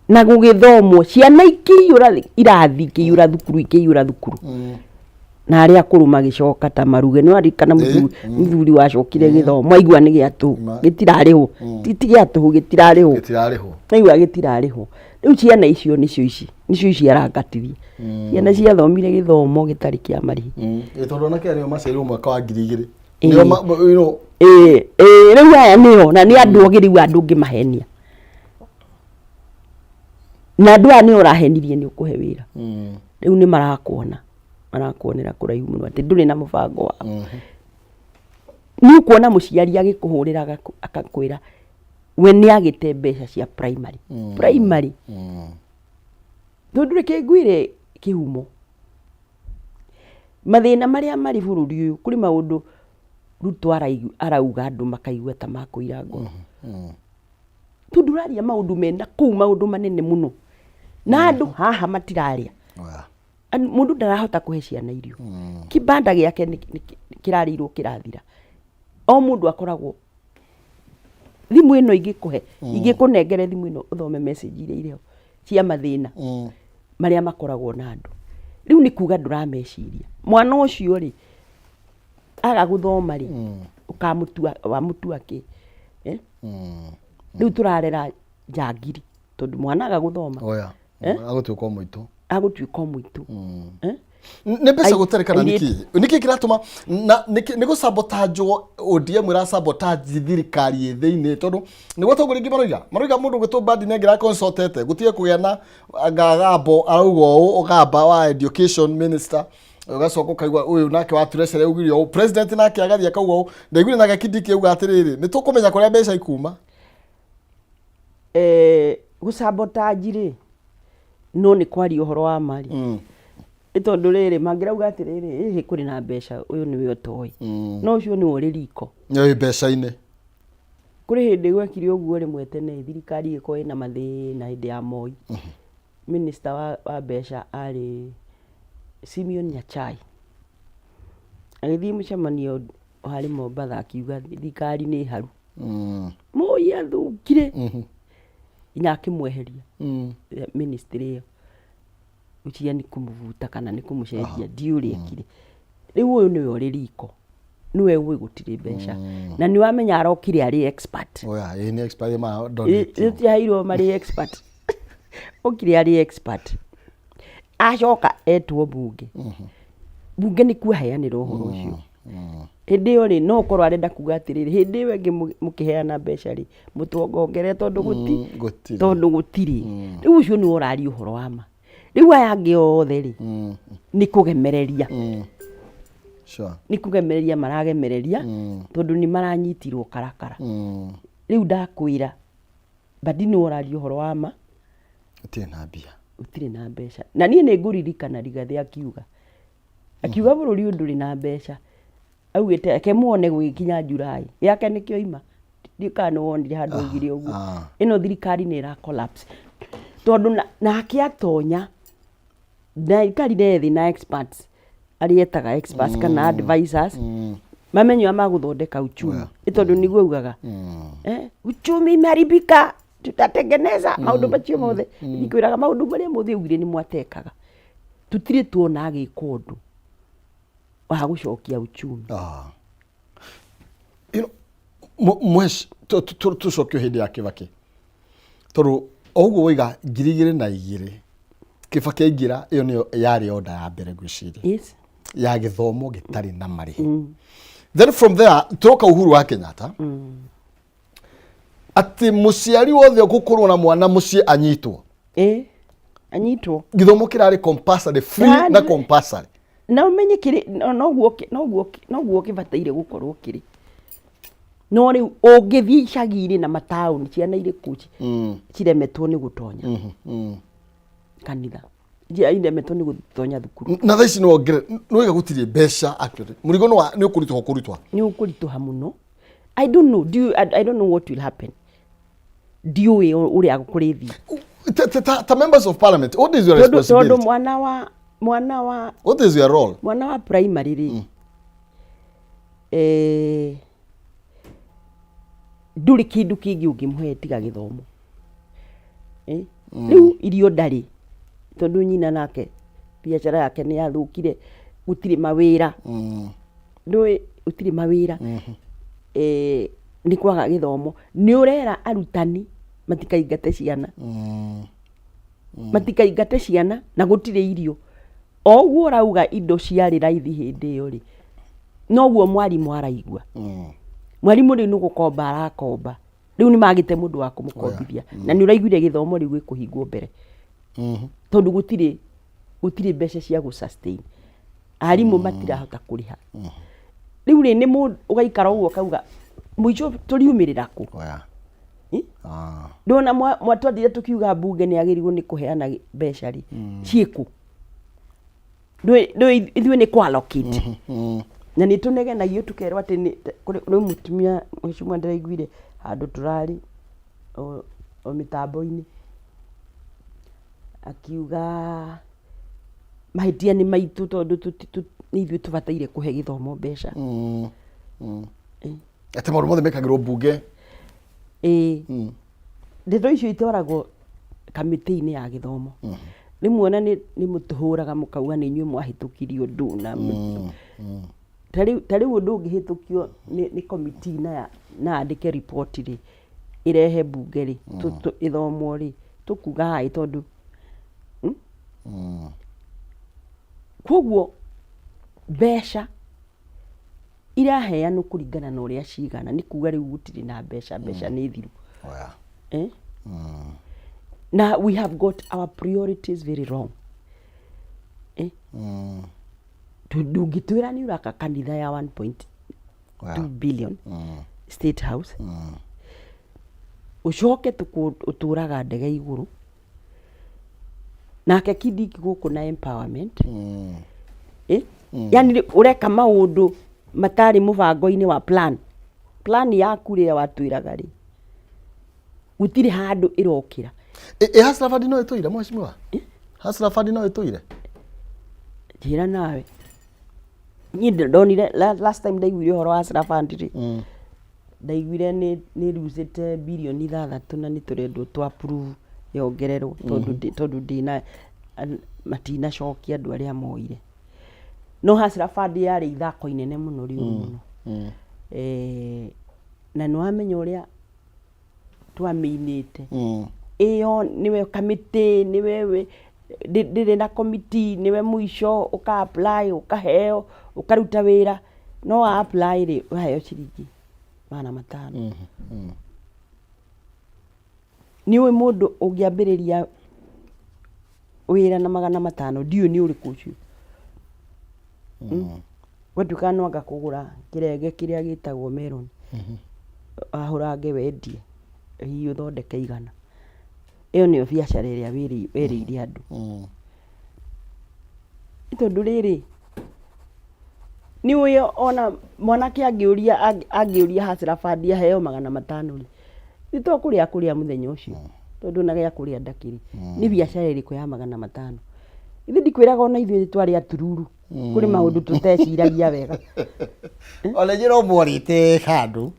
Na gũgĩthomwo ciana ikĩiyũra irathi, ikĩiyũra thukuru, ikĩiyũra thukuru. Na arĩa akũrũ magĩcoka ta maruge nĩ waririkana mũthuri wacokire gĩthomo aigua nĩ gĩa tũhũ gĩtirarĩhwo. Ti gĩa tũhũ, gĩtirarĩhwo. Gĩtirarĩhwo. Aigua gĩtirarĩhwo. Rĩu ciana icio nĩcio ici, nĩcio ici arangatirie. Ciana ciathomire gĩthomo gĩtarĩ kĩa marĩhi. Ĩ tondũ anake arĩa maciarirwo mwaka wa 2000. Nĩo you know, Ĩĩ, ĩĩ, rĩu aya nĩo na nĩ andũ ogĩ rĩu andũ ũngĩmahenia. Na andũ aya nĩo ũrahenirie nĩ ũkũhe wĩra. Rĩu nĩ marakuona, marakuonera kũraihu mũno atĩ ndũrĩ na mũbango wao. Nĩ ũkuona mũciari agĩkũhũrĩra agakwĩra we nĩ agĩte mbeca cia primary. Primary. Tondũ reke ngwĩre kĩhumo, mathĩna marĩa marĩ bũrũri ũyũ, kũrĩ maũndũ Ruto arauga andũ makaigua ta makũira ngoro. Tondũ ũraria maũndũ mena kũu, maũndũ manene mũno. Na andũ haha matirarĩa. Mũndũ ndarahota kũhe ciana irio. Kibanda gĩake kĩrarĩirwo kĩrathira. O mũndũ akoragwo thimũ ĩno ingĩkũhe, ingĩkũnengere thimũ ĩno ũthome message iria irĩ ho cia mathĩna marĩa makoragwo na andũ. Rĩu nĩ kuga ndũrameciria. Mwana ũcio rĩ, aga gũthoma rĩ, ũkamũtua, wamũtua kĩ? Eh? Rĩu tũrarera njangiri tondũ mwana aga gũthoma. Oya. Eh? Agũtuĩka o mũitũ. Agũtuĩka o mũitũ. Eh? Nĩ mbeca gũtarĩ kana airĩtu. nĩkĩ nĩkĩ kĩratũma na nĩkĩ nĩ gũsabotajwo ODM ĩrasabotage thirikari ĩ thĩinĩ tondũ nĩguo atongoria aingĩ maroiga maroiga mũndũ gwĩtwo Mbadi nĩ angĩra consultete gũtige kũgĩa na ngagambo arauga ũũ ũgamba wa education minister ũgacoka ũkaigua ũyũ nake wa treasury augire ũũ, president nake agathiĩ akauga ũũ. Ndaiguire nake Kindiki auga atĩrĩrĩ, nĩ tũkũmenya kũrĩa mbeca ikuma. Eh, gũsabotage rĩ, no nĩ kwaria ũhoro wa ma rĩ, nĩ tondũ rĩrĩ mangĩrauga atĩrĩrĩ, ĩhĩ kũrĩ na mbeca, ũyũ nĩwe ũtoĩ, no ũcio nĩwe ũrĩ riko. Nĩ mbeca-inĩ. Kũrĩ hĩndĩ gwekire ũguo rĩmwe tene, thirikari ĩgĩkorwo ĩna mathĩna hĩndĩ ya Moi. Minister wa mbeca arĩ Simeon Nyachae. Agĩthiĩ mũcemanio warĩ Mombatha akiuga thirikari nĩ haru. Moi athũkire nginya akĩmweheria ministry ĩyo. Ngwĩciria nĩ kũmũbuta kana nĩ kũmũcenjia, ndiũĩ ũrĩa ekire. Rĩu ũyũ nĩwe ũrĩ riko, nĩwe ũĩ gũtirĩ mbeca. Na nĩ wamenya arokire arĩ expert. Oya, ĩĩ nĩ expert ma donate. Tũtiaheirwo marĩ expert. Okire arĩ expert. Acoka etwo mbunge. Mbunge nĩ kuaheanĩra ũhoro ũcio. Hĩndĩ ĩyo rĩ, no ũkorwo arenda kuga atĩrĩrĩ, hĩndĩ ĩyo ĩngĩ mũkĩheana mbeca rĩ, mũtuongongerere tondũ Gũtirĩ. Tondũ gũtirĩ. Rĩu ũcio nĩwe ũraria ũhoro wa ma. Rĩu aya angĩ othe rĩ, nĩ kũgemereria. Nĩ kũgemereria maragemereria, tondũ nĩ maranyitirwo karakara. Rĩu ndakwĩra, Mbadi nĩwe ũraria ũhoro wa ma. Gũtirĩ na mbia. Gũtirĩ na mbeca. Na niĩ nĩ ngũririkana Rigathĩ akiuga. Akiuga bũrũri ũyũ ndũrĩ na mbeca. Augĩte reke muone gũgĩkinya July. Gĩake nĩkĩo ima. Ndiũĩ kana nĩ wonire handũ augire ũguo. Ĩno thirikari nĩ ĩra collapse. Tondũ nake atonya, ndaikarire thĩ na experts, arĩa etaga experts kana advisors, mamenye ũrĩa magũthondeka uchumi. Nĩ tondũ nĩguo augaga. Uchumi imeharibika, tutatengeneza maũndũ macio mothe. Ndikwĩraga maũndũ marĩa mothe augire nĩ mwatekaga. Tũtirĩ tuona agĩka ũndũ wa gũcokia uchumi. You know, Mwesh, tũcokio hĩndĩ ya Kibaki. Tondũ o ũguo woiga 2002 Kibaki aingĩra, ĩyo nĩyo yarĩ order ya mbere ngwĩciria. Ya gĩthomo gĩtarĩ na marĩhi. Then from there tũroka Uhuru wa Kenyatta. Atĩ mũciari wothe ũgũkorwo na mwana mũciĩ anyitwo. Ĩ, anyitwo. Gĩthomo kĩrarĩ compulsory, free na compulsory. Na ũmenye kĩrĩ, no, noguo kĩ-, noguo kĩ-, noguo kĩbataire gũkorwo kĩrĩ. No rĩu ũngĩthiĩ icagi-inĩ na mataũni, ciana irĩ kũu ciremetwo nĩ gũtonya kanitha. Iremetwo nĩ gũtonya thukuru. Na thaa ici nĩwongere nĩwaiga gũtirĩ mbeca actually mũrigo nĩ ũkũritũha ũkũritũha. Nĩ ũkũritũha mũno. I don't know, do you, I don't know what will happen. Ndiũĩ ũrĩa kũrĩthiĩ. Ta members of parliament, what is your Tondũ responsibility? mwana wa What is your role? Mwana wa primary rĩ, ndũrĩ kĩndũ kĩngĩ ũngĩmũhe tiga gĩthomo. Rĩu irio ndarĩ, tondũ nyina nake biacara yake nĩ yathũkire, gũtirĩ mawĩra. Ndũĩ gũtirĩ mawĩra. Nĩ kwaga gĩthomo. Nĩ ũrera arutani matikaingate ciana. Matikaingate ciana na gũtirĩ irio. O ũguo ũrauga indo ciarĩ raithi hĩndĩ ĩyo rĩ, noguo mwarimũ araigua. Mwarimũ rĩu nĩ gũkomba arakomba. Rĩu nĩ magĩte mũndũ wa kũmũkombithia. Na nĩ ũraiguire gĩthomo rĩu gĩkũhingwo mbere. Tondũ gũtirĩ mbeca cia gũ sustain. Arimũ matirahota kũrĩha. Rĩu rĩ, nĩ mũndũ ũgaikara ũguo ũkauga mũico tũriumĩrĩra kũ? Ndona twathiire tũkiuga mbunge nĩ yagĩrĩirwo nĩ kũheana mbeca rĩ, ciĩkũ? Ndũĩ ithuĩ nĩ kũ allocate. Na nĩ tũnegenagio tũkerwo atĩ nĩ kũrĩ mũtumia ũcio ndĩraiguire handũ tũrarĩ o mĩtambo-inĩ akiuga mahĩtia nĩ maitũ tondũ nĩ ithuĩ tũbataire kũhe gĩthomo mbeca. Atĩ maũndũ mothe mekagĩrwo mbunge. Ĩĩ. Ndeto icio itwaragwo kamĩtĩ-inĩ ya gĩthomo. Rĩmwe ona nĩ mũtũhũraga mũkauga nĩ inyuĩ mwahĩtũkirie ũndũ na ta rĩu ũndũ ũngĩhĩtũkio nĩ committee na andĩke report rĩ, ĩrehe mbunge rĩ, ĩthomwo rĩ, tũkuga aĩ tondũ Koguo mbeca iraheanwo kũringana na ũrĩa cigana, nĩ kuga rĩu gũtirĩ na mbeca, mbeca nĩ thiru. Na we have got our priorities very wrong. Ndũngĩtwĩra nĩ ũraka kanitha ya 1.2 billion State House, ũcoke ũtũraga ndege igũrũ nake Kindiki gũkũ na empowerment. Yani ũreka maũndũ matarĩ mũbango-inĩ wa plan yaku rĩrĩa watwĩraga rĩ, gũtirĩ handũ ĩrokĩra. Ĩ Hustler Fund no ĩtũire, mheshimiwa? Hustler Fund no ĩtũire? Njĩra nawe, niĩ ndonire last time ndaiguire ũhoro wa Hustler Fund rĩ, ndaiguire nĩ rucĩte birioni 6 na nĩ tũrendwo tũ approve yongererwo tondũ ndĩna matinacokia andũ arĩa moire. No Hustler Fund yarĩ ithako inene mũno rĩũru mũno. Na nĩ wamenya ũrĩa twamĩinĩte. Ĩyo nĩwe kamĩtĩ, nĩwe ndĩrĩ na committee, nĩwe mũico ũka apply ũkaheo ũkaruta wĩra, no wa apply rĩ, ũraheo ciringi 500. Nĩ ũĩ mũndũ ũngĩambĩrĩria wĩra na 500, ndiũĩ nĩ ũrĩkũ ũcio. Gwatuĩka no anga kũgũra kĩrenge kĩrĩa gĩtagwo melon, wahũrange wendie, hihi ũthondeke 100. Ĩyo nĩyo biacara ĩrĩa werĩire andũ. Nĩ tondũ rĩrĩ, nĩ ũĩ ona mwanake angĩũria Hustler Fund aheo 500 rĩ, nĩ to kũrĩa akũrĩa mũthenya ũcio, tondũ ona gĩa kũrĩa ndakĩrĩ. Nĩ biacara ĩrĩkũ ya 500? Ithuĩ ndikwĩraga ona ithuĩ twarĩ atururu, kũrĩ maũndũ tũteciragia wega. Ona inyuĩ no mwarĩte handũ.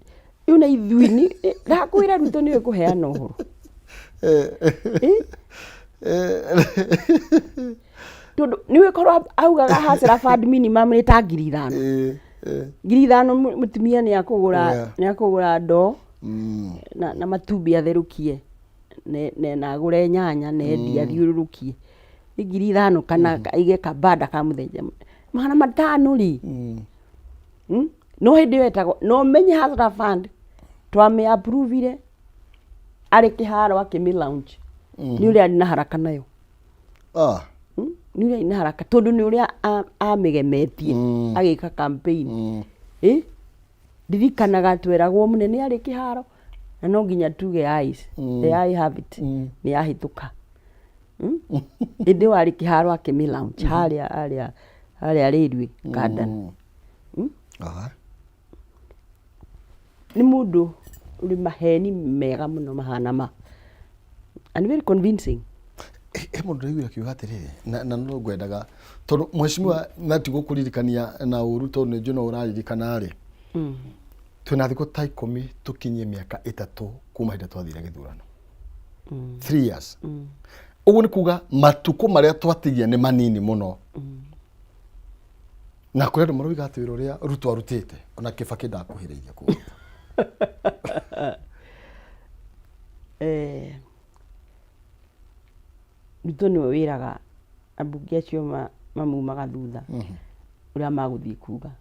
Rĩu na ithuĩ nĩ ndakwĩra Ruto nĩwe kũheana ũhoro. Tondũ nĩwe korwo augaga Hustler Fund minimum nĩ ta 5,000. 5,000 mũtumia nĩ akũgũra, nĩ akũgũra ndoo na matumbĩ atherũkie na agũre nyanya na endie athiũrũrũkie. Nĩ 5,000 kana aige kabanda ka mũthenya. 500 rĩ. No hĩndĩ ĩyo etagwo, no ũmenye Hustler Fund twamĩ approve-ire arĩ kĩharo akĩmĩ launch. Nĩ ũrĩa arĩ na haraka nayo. Nĩ ũrĩa arĩ na haraka tondũ nĩ ũrĩa amĩgemetie agĩka campaign. Ndirikanaga tweragwo mũnene arĩ kĩharo na no nginya tuge ayes, the ayes have it, nĩ yahĩtũka. Hĩndĩ ĩyo arĩ kĩharo akĩmĩ launch harĩa harĩa harĩa Railway Garden. Nĩ mũndũ ũrĩ maheni mega mũno mahana ma and very convincing. He mũndũ ndĩraiguire akiuga atĩrĩrĩ na no ngwendaga tondũ mheshimiwa na ti gũkũririkania na ũru tondũ nĩ njũĩ no ũraririkana rĩ twĩna thikũ ta ikũmi tũkinyie mĩaka ĩtatũ kuma hĩndĩ twathire gĩthurano 3 years. Ũguo nĩ kuga matukũ marĩa twatigia nĩ manini mũno na kũrĩ andũ maroiga atĩ wĩra ũrĩa Ruto arutĩte ona Kĩbakĩ ndakuhĩrĩirie kũruta. Ruto nĩwe wĩraga ambunge acio mamumaga thutha ũrĩa magũthiĩ kuga.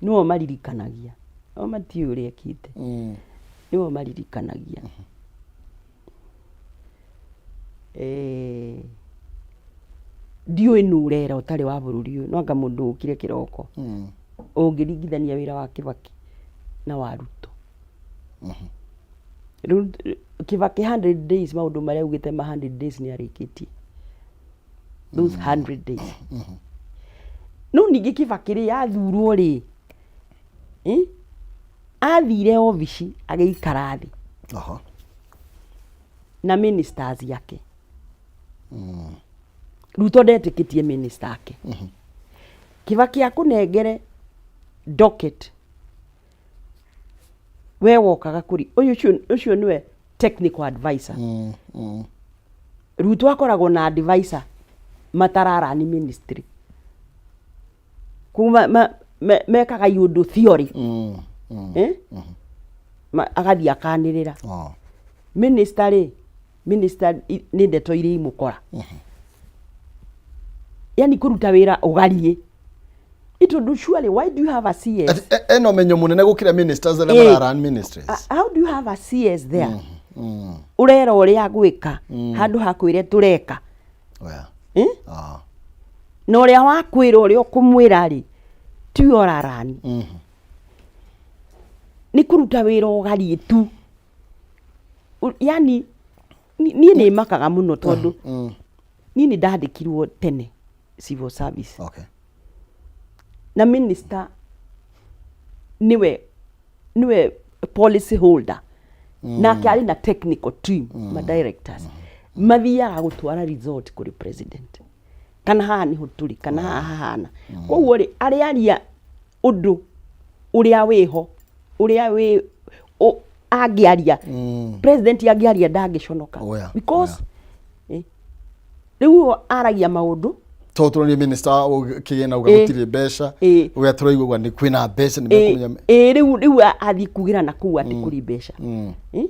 Nĩwe ũmaririkanagia, o matiũĩ ũrĩa ekĩte, nĩwe ũmaririkanagia. Ndiũĩ nũ ũrera ũtarĩ wa bũrũri ũyũ, no anga mũndũ ũkire kĩroko ũngĩringithania wĩra wa Kĩbakĩ na wa Ruto. Rĩu Kĩbakĩ 100 days, maũndũ marĩa augĩte ma 100 days nĩ arĩkĩtie those 100 days. No ningĩ Kĩbakĩ rĩ, athurwo rĩ, athire obici agĩikara thĩ na ministers yake. Ruto ndetĩkĩtie minister ake. Kĩbakĩ akũnengere docket, we wokaga kũri ũyũ, ũcio nĩwe technical advisor. Ruto akoragwo na advisor matararani ministry kuma mekaga iũndũ theory. Eh? Agathiĩ akanĩrĩra. Minister rĩ, minister nĩ ndeto iria imũkora, yani kũruta wĩra ũgarie itondũ surely why do you have a CS? Ena ũmenyo mũnene gũkĩra ministers arĩa mara run ministries. How do you have a CS there ũrera ũrĩa gwĩka handũ ha kwĩre tũreka? Well, Eh? Na ũrĩa wakwĩra ũrĩa ũkũmwĩra rĩ, tiwe ũrarani. Nĩ kũruta wĩra ũgarie tu. Yani niĩ nĩ makaga mũno tondũ niĩ nĩ ndandĩkirwo tene civil service. Na minister nĩwe policy holder, nake arĩ na technical team, ma directors mathiaga gũtwara result kũrĩ president, kana haha nĩho tũrĩ, kana haha hahana. Koguo rĩ, arĩaria ũndũ ũrĩa wĩho, ũrĩa wĩ angĩaria, president angĩaria ndangĩconoka. Because rĩu aragia maũndũ. Tondũ tũronire minister kĩgĩna uga gũtirĩ mbeca. Ũrĩa tũraigua uga nĩ kwĩna mbeca nĩ mekũmenya. Ĩ rĩu athiĩ kugĩra na kũu atĩ kũrĩ mbeca. Eh?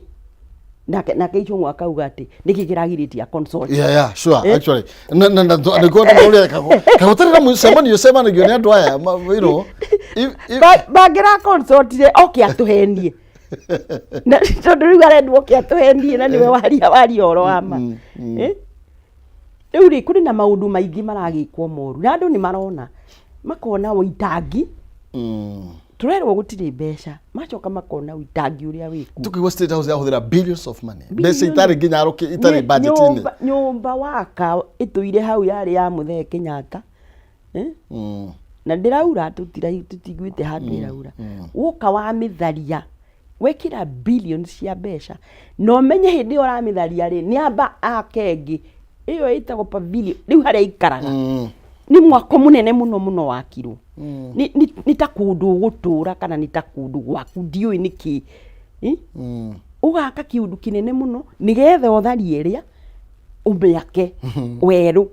Nake Ichung'wa akauga atĩ nĩkĩ kĩragirĩtie a consult. Yeah, sure. Actually, na nĩguo ndĩmũria kagũtarĩ na mũcemanio ũcemanagio nĩ andũ aya, Bangĩra consultire oke atũhenie. Na tondũ rĩu arendwo oke atũhenie na nĩwe waria ũhoro wa ma. Eh? Rĩu rĩ, kũrĩ na maũndũ maingĩ maragĩkwo moru na andũ nĩ marona, makona ũitangi. Tũrerwo gũtirĩ mbeca, macoka makona ũitangi ũrĩa wĩkuo. Tukigua State House yahũthĩra billions of money, mbeca itarĩ nginya arũki itarĩ budget-inĩ. Nyũmba waka ĩtũire hau yarĩ ya mũthee Kenyatta, eh? Na ndĩraura, tũtiguĩte handũ ĩraura. Woka wamĩtharia, wekĩra billions cia mbeca, na ũmenye hĩndĩ ĩyo ũramĩtharia rĩ, nĩ amba ake ĩngĩ ĩyo ĩtagwo pavilion. Rĩu harĩa ikaraga nĩ mwako mũnene mũno mũno wakirwo. Nĩ ta kũndũ ũgũtũra kana nĩ ta kũndũ gwaku, ndiũĩ nĩkĩ. Eh? Ũgaka kĩũndũ kĩnene mũno nĩgetha ũtharie ĩrĩa ũmĩake werũ.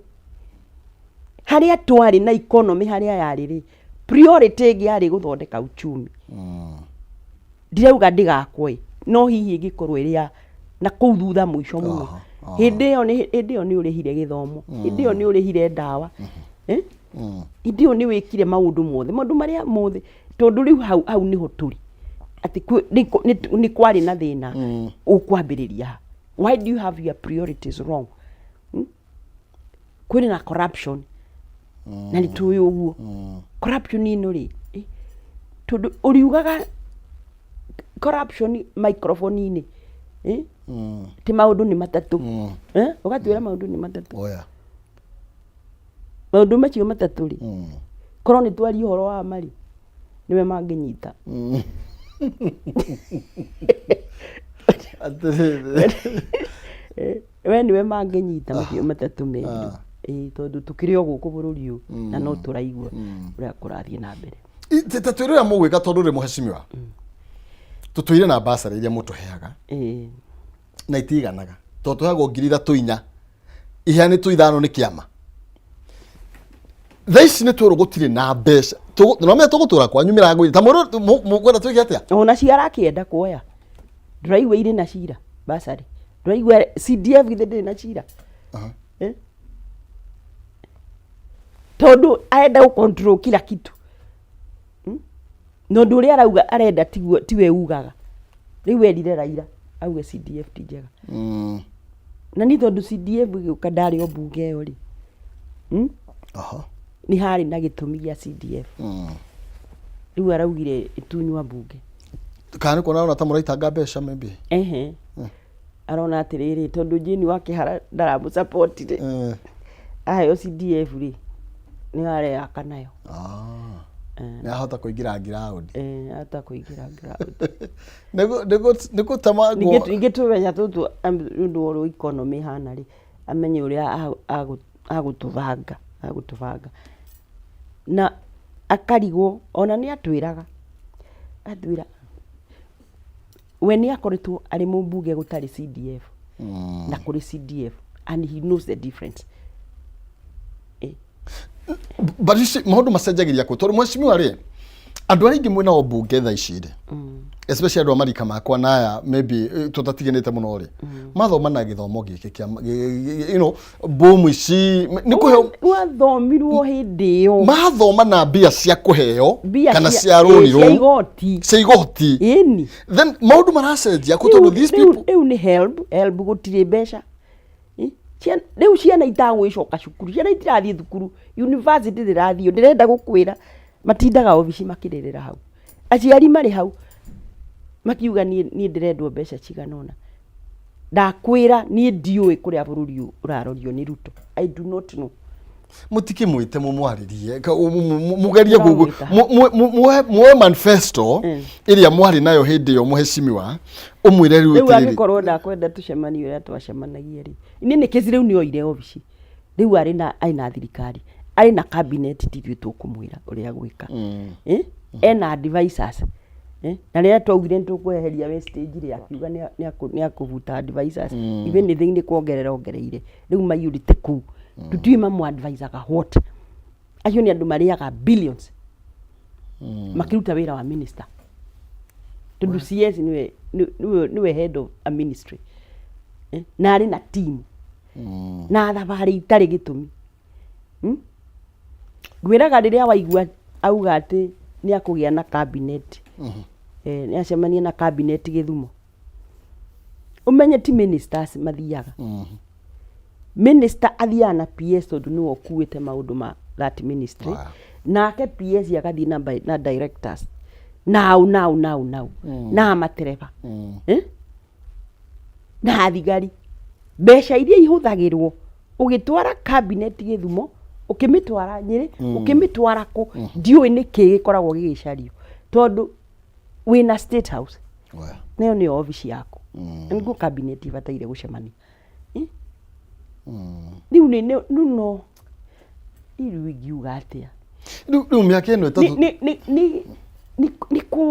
Harĩa twarĩ na economy harĩa yarĩ rĩ, priority ĩngĩ yarĩ gũthondeka uchumi. Ndirauga ndĩgakwo ĩ, no hihi ĩngĩkorwo ĩrĩ ya na kũu thutha mũico mũno. Hĩndĩ ĩyo nĩ ũrĩhire gĩthomo, hĩndĩ ĩyo nĩ ũrĩhire ndawa, eh? Hĩndĩ ĩyo nĩ wĩkire maũndũ mothe, maũndũ marĩa mothe, tondũ rĩu hau nĩho tũrĩ atĩ nĩ kwarĩ na thĩna ũkwambĩrĩria ha. Why do you have your priorities wrong? Kwĩrĩ na corruption na nĩ tũĩ ũguo corruption ĩno rĩ, tondũ ũriugaga corruption microphone-inĩ, eh? Ti maũndũ nĩ matatũ. Eh? Ũgatwĩra maũndũ nĩ matatũ. Oya. Maũndũ macio matatũ rĩ, korwo nĩ twaria ũhoro wa ma rĩ, nĩwe mangĩnyita. Atĩrĩrĩ. Eh, we nĩwe mangĩnyita macio matatũ merĩ. Ĩĩ, tondũ tũkĩrĩ o gũkũ bũrũri ũyũ na no tũraigua ũrĩa kũrathiĩ na mbere. Ta twĩre ũrĩa mũgwĩka tondũ rĩ mũhecimiwa. Tũtũire na basarĩ iria mũtũheaga na itiganaga tondũ tũheagwo 3,000 inya iheanĩtwo ithano nĩ kĩama. Thaa ici nĩ twerwo gũtirĩ na mbeca. Nĩwamenya tũgũtũra kwanyu mĩrango-inĩ ta mũrũ mũkwenda twĩke atĩa? Ona cio arakĩenda kuoya. Ndũraigua irĩ na cira basarĩ. Ndũraigua CDF githĩ ndĩrĩ na cira. Eh? Tondũ arenda gũ control kila kitu. Na ũndũ ũrĩa arauga arenda tiguo tiwe ugaga. Rĩu erire Raila auge CDF ti njega. Na niĩ tondũ CDF ĩgĩũka ndarĩ o mbunge ĩyo rĩ. Nĩ harĩ na gĩtũmi gĩa CDF. Rĩu araugire ĩtunywo mbunge. Kana nĩ kuona arona ta mũraitanga mbeca maybe. Ehe. Arona atĩrĩrĩ tondũ Jane wa Kĩhara ndaramũ support rĩ. Aheo CDF rĩ nĩ areyaka nayo. Nĩ ahota kũingĩra ground. Eh, ahota kũingĩra ground. Nĩ gũtema nguo. Ningĩ tũmenya tũtũ ũndũ ũrĩa economy ĩhana rĩ, amenye ũrĩa agũtũbanga, agũtũbanga. Na akarigwo ona nĩ atwĩraga, atwĩra we nĩ akoretwo arĩ mũmbunge gũtarĩ CDF na kũrĩ CDF and he knows the difference. But you see, maũndũ macenjagĩria kũ tondũ mheshimiwa rĩ andũ arĩa aingĩ mwĩna o mbunge thaa ici rĩ especially andũ a marika makwa na aya maybe tũtatiganĩte mũno rĩ mathoma na gĩthomo gĩkĩ kĩa you know bomu ici nĩ kũheo Wathomirwo hĩndĩ ĩyo mathoma na mbia cia kũheo Mbia kana cia cia rũni cia rũu igoti. Cia igoti. Ĩni. Then maũndũ maracenjia kũ tondũ these people Rĩu nĩ help help gũtirĩ mbeca. Rĩu ciana itagwĩcoka cukuru, ciana itirathiĩ thukuru, university ndĩrathiĩ, ndĩrenda gũkwĩra matindaga obici makĩrĩrĩra hau. Aciari marĩ hau makiuga niĩ ndĩrendwo mbeca cigana ũna. Ndakwĩra niĩ ndiũĩ kũrĩa bũrũri ũyũ ũrarorio nĩ Ruto. I do not know. Mũtikĩmwĩte mũmwarĩrie, mũgerie muoe manifesto ĩrĩa mwarĩ nayo hĩndĩ ĩyo mũhecimiwa, ũmwĩre rĩu Rĩu atĩrĩrĩ. Angĩkorwo ndakwenda tũcemanie ũrĩa twacemanagia rĩ, niĩ nĩ kĩci rĩu nĩ oire obici. Rĩu arĩ na arĩ na thirikari, arĩ na cabinet ti ithuĩ tũkũmwĩra ũrĩa gwĩka. Eh? Ena advisors. Eh? Na rĩrĩa twaugire nĩ tũkweheria wastage rĩ, akiuga nĩ akũbuta advisors. If anything nĩ kuongerera ongereire. Rĩu maiyũrĩte kũu. Tũtiũĩ mamũ advisaga what. Acio nĩ andũ marĩaga billions. Makĩruta wĩra wa minister. Tondũ CS nĩwe head of a ministry. Eh? Na arĩ na team. Na thabarĩ itarĩ gĩtũmi. Ngwĩraga rĩrĩa waigua auga atĩ nĩ akũgĩa na cabinet. Eh, nĩ acemania na cabinet Gĩthumo. Ũmenye ti ministers mathiaga. Minister athiaga na PS tondũ nĩwe ũkuĩte maũndũ ma that ministry. Nake PS agathiĩ na directors. Now, now, now, now. Na matereba. Eh? Na thigari. Mbeca iria ihũthagĩrwo ũgĩtwara cabinet Gĩthumo, ũkĩmĩtwara Nyĩrĩ, ũkĩmĩtwara kũ, ndiũĩ nĩkĩ gĩkoragwo gĩgĩcario. Tondũ wĩna State House. Nayo nĩyo obici yaku. Nĩguo cabinet ibataire gũcemania. Rĩu nĩ rĩu no rĩu ingiuga atĩa? Rĩu mĩaka ĩno ĩtatũ.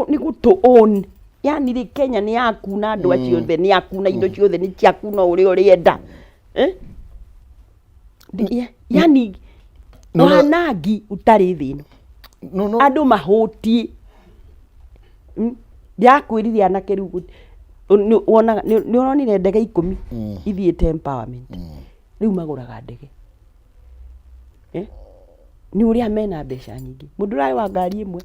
Nĩ gũtũ own. Yani rĩ Kenya nĩ yaku na andũ acio othe nĩ yaku na indo ciothe nĩ ciaku no ũrĩa ũrĩenda. Eh? Yani wanangi ũtarĩ thĩ ĩno. Andũ mahũtiĩ. Ndĩrakwĩrire anake rĩu wonaga nĩ ũronire ndege 10 ithiĩte empowerment. Rĩu magũraga ndege. Eh? Nĩ ũrĩa mena mbeca nyingĩ. Mũndũ ũrarĩ wa ngari ĩmwe,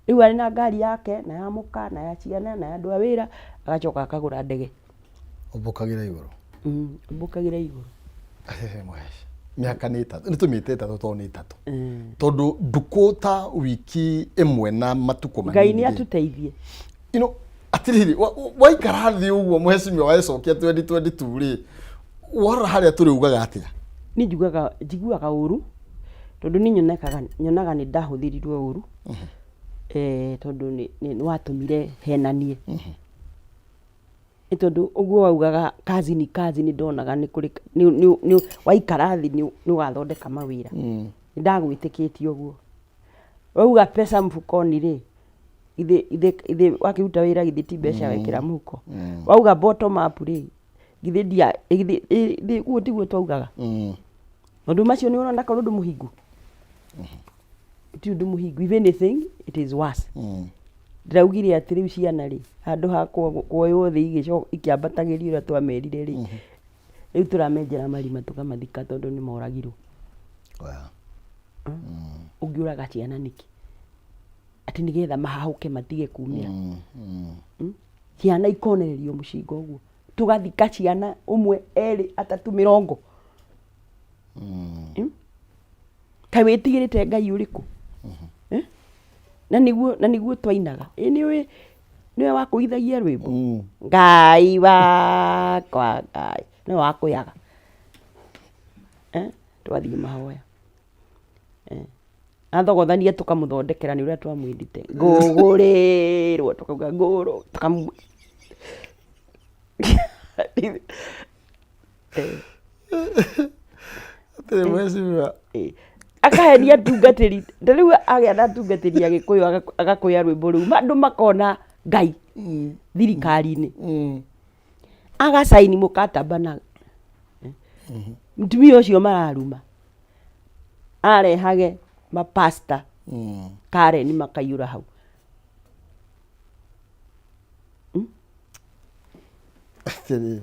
rĩu arĩ na ngari yake na ya mũka na ya ciana na ya andũ a wĩra, agacoka akagũra ndege. Ũmbũkagĩra igũrũ. Ũmbũkagĩra igũrũ. Mĩaka nĩ ĩtatũ, nĩ tũmĩte ĩtatũ tondũ nĩ ĩtatũ. Tondũ ndukũ ta wiki ĩmwe na matukũ manini. Ngai nĩ atũteithie. You know, at Atiriri, waikara thĩ ũguo mheshimiwa wecokia 2022 rĩ, warora harĩa tũrĩ ugaga atĩa? Niĩ njugaga njiguaga ũru tondũ niĩ nyonekaga nyonaga nĩ ndahũthĩrirwo ũru eh, tondũ nĩ nĩ watũmire henanie nĩ tondũ ũguo waugaga kazi ni kazi nĩ ndonaga nĩ kũrĩ nĩ nĩ nĩ waikara thĩ nĩ nĩ ũgathondeka mawĩra nĩ ndagwĩtĩkĩtie ũguo wauga pesa mfukoni rĩ githĩ githĩ githĩ wakĩruta wĩra githĩ ti mbeca wekĩra mũhuko wauga bottom up rĩ githĩ ndia githĩ githĩ ũguo tiguo twaugaga maũndũ macio nĩ ũrona korwo ũndũ mũhingu ti ũndũ mũhingu if anything it is worse ndĩraugire atĩ rĩu ciana rĩ handũ ha kuoywo thĩ ikĩambatagĩrio ũrĩa twamerire rĩ rĩu tũramenjera marima tũkamathika tondũ nĩ moragirwo ũngĩũraga ciana nĩkĩ atĩ nĩgetha mahahũke matige kumĩra ciana ikonererio mũcinga ũguo tũgathika ciana ũmwe erĩ atatũ mĩrongo Kaĩ wĩtigĩrĩte Ngai ũrĩkũ? Eh? Na nĩguo na nĩguo twainaga. Ĩ nĩũĩ nĩwe wakũithagia rwĩmbo? Ngai wakwa Ngai. Nĩwe wakũyaga. Eh? Twathiĩ mahoya. Eh? Athogothania tũkamũthondekera nĩ ũrĩa twamwĩrite. Ngũgũrĩrwo tũkauga ngũrũ tũkamũ Atĩrĩ mheshimiwa. Akahenia atungatĩri ta rĩu agĩa na atungatĩri agĩkũyũ agakũya rwĩmbo rũu andũ makona Ngai thirikari-inĩ agacaini mũkataba na mũtumia ũcio mararuma arehage mapasta Karen makaiyũra hau. Atĩrĩrĩ,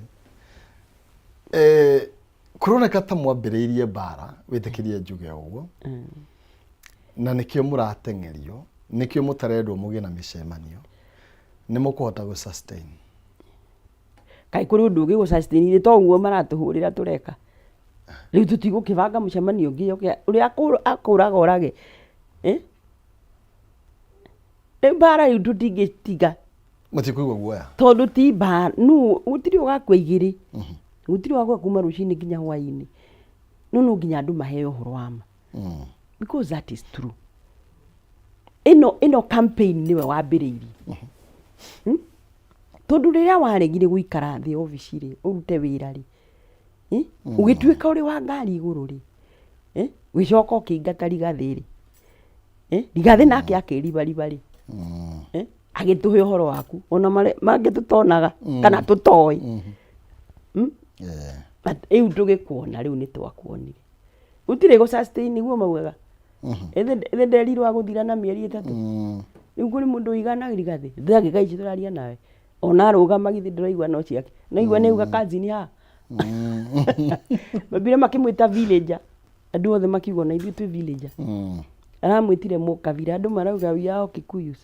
eh, kũroneka ta mwambĩrĩirie mbara wĩtĩkĩrie njuge ũguo na nĩkĩo mũrateng'erio nĩkĩo mũtarendwo mũgĩe na mĩcemanio nĩ mũkũhota gũ sustain Kaĩ kũrĩ ũndũ ũngĩ gũ sustain ithe to ũguo maratũhũrĩra tũreka rĩu tũtigũkĩbanga mũcemanio ũngĩ oke ũrĩa akũraga orage eh? Rĩu mbara rĩu tũtingĩtiga Mũtikũigua guoya? Tondũ ti mbara nũ gũtirĩ ũgakua igĩrĩ gũtirĩ ũgakua kuma rũcinĩ nginya hwainĩ no no nginya andũ maheo ũhoro wa ma because that is true ĩno ĩno campaign nĩwe wambĩrĩirie Tondũ rĩrĩa waregire gũikara thĩ obici rĩ ũrute wĩra rĩ eh, ũgĩtuĩka ũrĩ wa ngari igũrũ rĩ eh, ũgĩcoka ũkĩingata Rigathĩ rĩ eh, Rigathĩ nake akĩribariba rĩ eh, agĩtũhe ũhoro waku ona marĩa mangĩ tũtonaga kana tũtoĩ Mm? But rĩu tũgĩkuona rĩu nĩ twakuonire gũtirĩ gũ sustain nĩguo maugaga ĩthĩ nderirwo agũthira na mĩeri ĩtatũ rĩu kũrĩ mũndũ ũigana Rigathĩ ndagĩka ici tũraria nawe ona arũgama githĩ ndũraigua no ciake naigua nĩ auga kazini haha mambire makĩmwĩta villager andũ othe makiuga ona ithuĩ twĩ villager aramwĩtire mũkabira andũ marauga we are all Kikuyus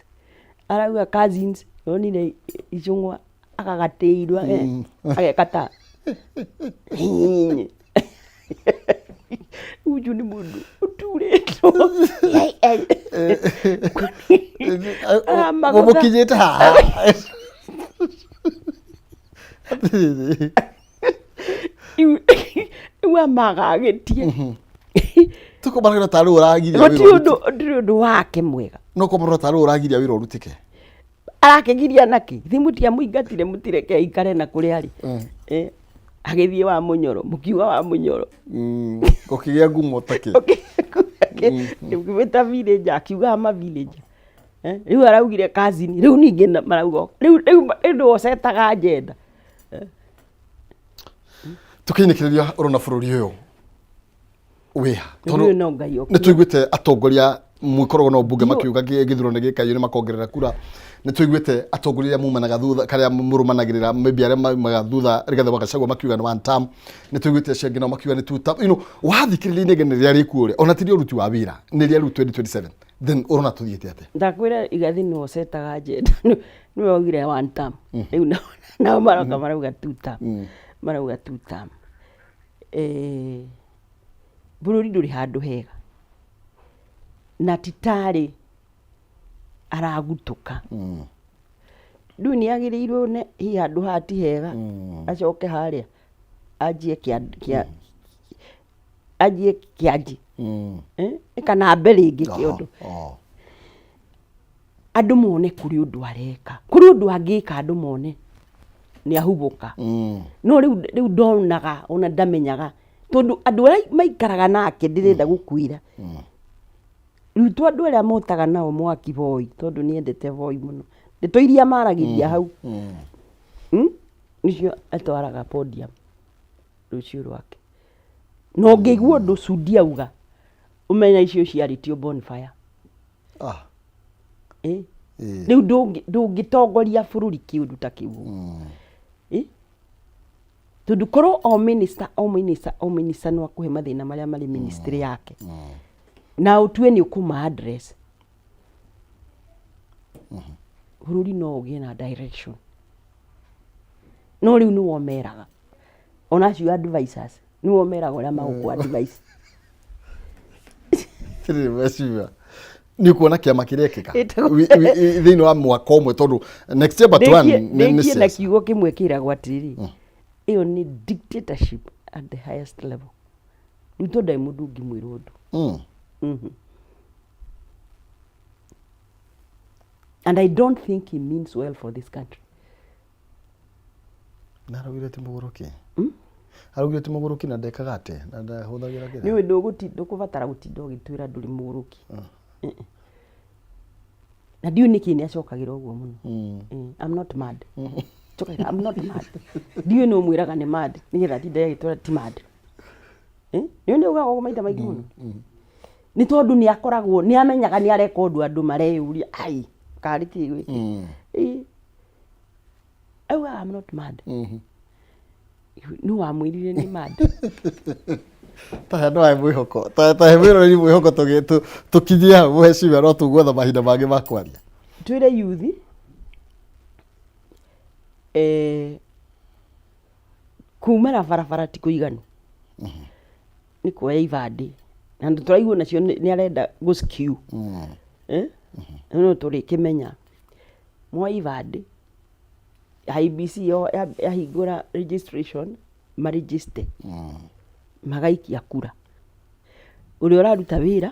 arauga cousins onire icũng'wa akagatĩirwo eh, ageka ta uyu nĩ mũndũ ũturĩtwo Aramagũtha. Mũkinyĩte haha. Atĩrĩrĩ. Rĩu amagagĩtie Tũkũmaragĩra tarĩ ũragiria gũtirĩ wĩra ũndũ gũtirĩ ũndũ wake mwega no kũmarora tarĩ ũragiria wĩra ũrutĩke. Arakĩgiria nakĩ githĩ mũtiamũingatire mũtireke aikare na kũrĩa arĩ Eh, agĩthiĩ wa mũnyoro mũkiuga wa mũnyoro Gũkĩgĩa ngumo takĩ. Ũkĩmwĩta villager akiuga ama villager Eh, rĩu araugire cousin rĩu ningĩ marauga rĩu rĩu rĩu nĩwe ũcetaga agenda Tũkĩinĩkĩrĩria ũrona bũrũri ũyũ wĩha Bũrũri ũyũ no Ngai nĩ okire. tũiguĩte atongoria mwĩkoragwo na mbunge makiuga gĩthurano nĩ gĩkaiywo nĩ makongerera kura nĩ tũiguĩte atongoria arĩa mumanaga thutha karĩa mũrũmanagĩrĩra maybe arĩa maumaga thutha Rigathĩ wa Gachagua makiuga nĩ one term nĩ tũiguĩte acio angĩ nao makiuga nĩ two term you know wathikĩrĩria inegene rĩrĩa rĩkuo rĩ ona ti rĩa ũruti wa wĩra nĩ rĩa rĩu 2027 then ũrona tũthiĩte atĩa Ndakwĩra Rigathĩ nĩwe ũcetaga agenda nĩwe waugire one term rĩu nao maroka marauga two term marauga two term Eh, bũrũri ndũrĩ handũ hega na ti tarĩ aragutũka. Ndũĩ nĩ agĩrĩirwo nĩ hihi handũ haha ti hega acoke harĩa anjie kĩa kĩa anjie kĩanji. Eh, kana ambe rĩngĩ kĩũndũ. Andũ mone kũrĩ ũndũ areka, kũrĩ ũndũ angĩka andũ mone nĩ ahubũka. No rĩu rĩu ndonaga ona ndamenyaga tondũ andũ arĩa maikaraga nake ndĩrenda gũkwĩra. Rĩu to andũ arĩa motaga nao mwaki Voi tondũ nĩ endete Voi mũno. Ndeto iria maragĩria hau nĩcio atwaraga podium rũciũ rwake. Na ũngĩigua ũndũ Sudi auga ũmenya icio ciarĩtio bonfire. Ah. Eh? Rĩu ndũngĩtongoria bũrũri kĩũndũ ta kĩu. Eh? Tondũ korwo o minister o minister o minister no akũhe mathĩna marĩa marĩ ministry yake. Na ũtue nĩ ũkũma address. Bũrũri no ũgĩe na direction. No rĩu nĩwe ũmeraga. Ona acio advisors nĩwe ũmeraga ũrĩa magũkũ advise. Tirĩ mheshimiwa nĩ ũkuona kĩama kĩrekĩka Ĩtagwo- thĩinĩ wa mwaka ũmwe tondũ next year but one nĩ Ndĩkie na siasa. kiugo kĩmwe kĩragwo atĩrĩrĩ ĩyo nĩ dictatorship at the highest level. Rĩu tondũ ndarĩ mũndũ ũngĩmwĩra ũndũ. And I don't think he means well for this country. Na araugire ti mũgũrũki. Araugire ti mũgũrũki na ndekaga atĩ na ndahũthagĩra kĩrĩa. Nĩũĩ ndũkũbatara gũtinda ũgĩtwĩra ndũrĩ mũgũrũki. Na ndiũĩ nĩkĩ nĩ acokagĩra ũguo mũno. I'm not mad. Njokagĩra, I'm not mad. Ndiũĩ nũ ũmwĩraga nĩ mad nĩgetha atinde agĩtwĩra ti mad. Eh? Nĩũĩ nĩ augaga ũguo maita maingĩ mũno. Nĩ tondũ nĩ akoragwo nĩ amenyaga nĩ areka ũndũ andũ mareyũria ai karĩ kĩ gwĩkĩka. Ĩĩ. Augaga I'm not mad. Nũ wamwĩrire nĩ mad? Tahe no ahe mwĩhoko. Tahe mwĩroreri mwĩhoko tũkinyie hau mheshimiwa no tũgwetha mahinda mangĩ ma kwaria. Twĩre youth eh, kumĩra barabara ti kũiganu nĩ kuoya ibandĩ na nĩ tũraigua nacio nĩ arenda gũ skew. Eh? No tũrĩkĩmenya moe ibandĩ IEBC yahingũra registration marĩnjĩcite magaikia kura ũrĩa ũraruta wĩra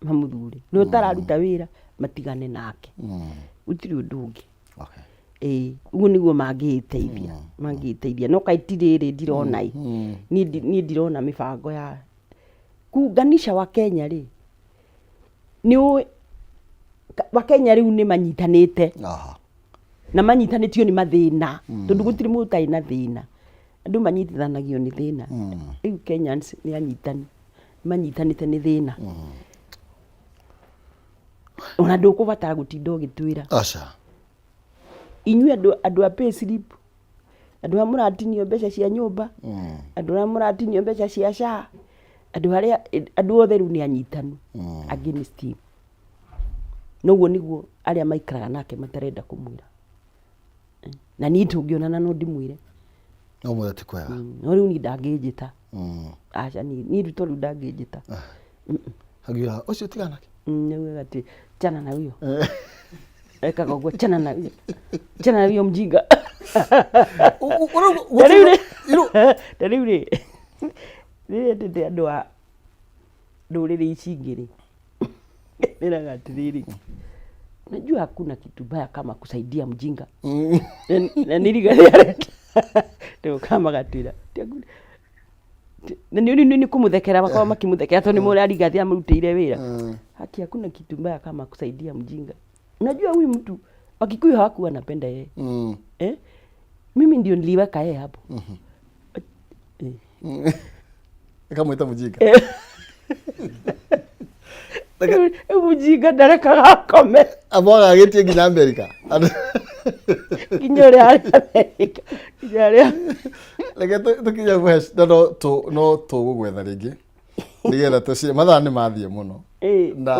mamũthure ũrĩa ũtararuta wĩra matigane nake gũtirĩ ũndũ ũngĩ. Ĩĩ ũguo nĩguo mangĩĩteithia mangĩĩteithia no kaĩ ti rĩrĩ ndirona ĩ niĩ ndirona mĩbango ya kuunganisha Wakenya rĩ nĩ ũĩ Wakenya rĩu nĩ manyitanĩte na manyitanĩtio nĩ mathĩna tondũ gũtirĩ mũndũ ũtarĩ na thĩna andũ manyitithanagio nĩ thĩna rĩu Kenyans nĩ anyitani manyitanĩte nĩ thĩna ona ndũkũbatara gũtinda ũgĩtwĩra Aca. Inyuĩ andũ andũ a pay slip andũ arĩa mũratinio mbeca cia nyũmba andũ arĩa mũratinio mbeca cia SHA andũ arĩa andũ othe rĩu nĩ anyitanu against him. Noguo nĩguo arĩa maikaraga nake matarenda kũmwĩra. Na niĩ tũngĩonana no ndĩmwĩre. No mwĩre ti kwega. No rĩu niĩ ndangĩnjĩta. Aca niĩ niĩ Ruto rĩu ndangĩnjĩta. Angiuga ũcio tigana nake. Nĩaugaga atĩ chana na huyo. Ekaga ũguo chana na huyo. Chana na huyo mjinga. Ta rĩu rĩ ta rĩu rĩ rĩrĩa endete andũ a ndũrĩrĩ ici ingĩ rĩ Nĩraga atĩrĩrĩ, unajua hakuna kitu baya kama kusaidia mjinga. Na nĩ riga rĩarenda. Rĩu kamagatwĩra. Na nĩ nĩ kũmũthekera makoragwo makĩmũthekera tondũ nĩ mũrĩa Rigathĩ amũrutĩire wĩra. Haki hakuna kitu mbaya kama kusaidia mjinga. Unajua huyu mtu Wakikuyu hawakuwa wanapenda yeye. Eh? Mimi ndio niliweka yeye hapo. Eh. Ĩkamwĩta mũjinga. Rĩu mũjinga ndarekaga akome. Amwaga agĩtie nginya Amerika. Nginya ũrĩa arĩ Amerika. Nginya arĩa. Reke tũkinye Mhesh, na no no tũgũgwetha rĩngĩ nĩgetha tũcire mathaa nĩ mathiĩ mũno. Na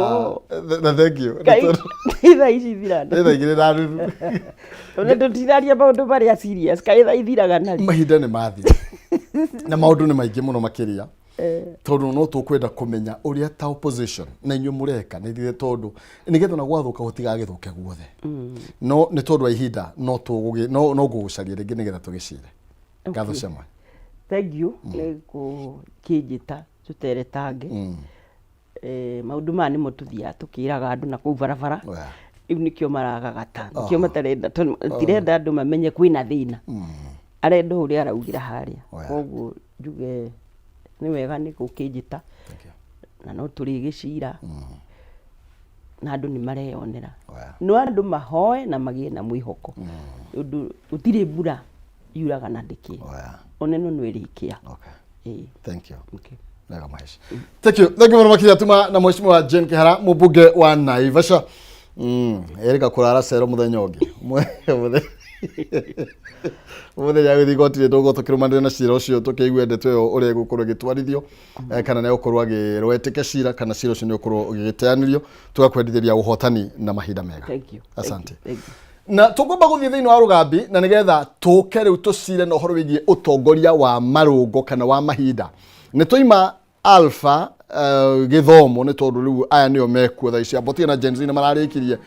na thank you. Ngai, nĩ thaa ici ithira. Nĩ thaa 2:30. Tondũ tũtiraria maũndũ marĩa serious, kaĩ thaa ithiraga narĩ. Mahinda nĩ mathiĩ. Na maũndũ nĩ maingĩ mũno makĩria. Tondũ no tũkwenda kũmenya ũrĩa ta opposition na inyuĩ mũreka nĩ ithuĩ, tondũ nĩgetha ona gwathuka gũtigagĩthũke guothe. No nĩ tondũ wa ihinda no tũgũgĩ no no ngũgũcaria rĩngĩ nĩgetha tũgĩcire. Ngatho cia mwanya. Thank you nĩ gũkĩnjĩta tũteretange. Maũndũ maya nĩmo tũthiaga tũkĩraga andũ na kũu barabara. Rĩu nĩkĩo maragagata, nĩkĩo matarenda, tondũ matirenda andũ mamenye kwĩna thĩna. Arenda ũrĩa araugĩra harĩa. Koguo njuge nĩ wega nĩ gũkĩnjĩta na no tũrĩgĩcira na andũ nĩ mareyonera. No andũ mahoe na magĩe na mwĩhoko, ũndũ gũtirĩ mbura yuraga na ndĩkĩe. Ona ĩno no ĩrĩkĩa. Ĩĩ. Thank you. Okay. Wega Mahesh. Thank you. Thank you mũno makĩria tuma na Mheshimiwa Jane Kihara, mũmbunge wa Naivasha. Erika kũrara cero mũthenya ũngĩ. Mũthenya gũthiĩ igoti-inĩ tũgũkorwo tũkĩrũmanĩrĩra na cira ũcio, tũkĩigue ndeto ĩyo ũrĩa ĩgũkorwo ĩgĩtwarithio, kana nĩ egũkorwo agĩrwo etĩke cira kana cira ũcio nĩ ũkorwo ũgĩgĩteanĩrio. Tũgakwendithĩria ũhotani na mahinda mega. Thank you. Asante. Thank you. Na tũkwamba gũthiĩ thĩinĩ wa rũgambi na nĩgetha tũke rĩu tũcire na ũhoro wĩgiĩ ũtongoria wa marũngo kana wa mahinda. Nĩ twaima Alpha, gĩthomo, nĩ tondũ rĩu aya nĩo mekuo thaa ici. Ambotia na Gen Z nĩ mararĩkirie.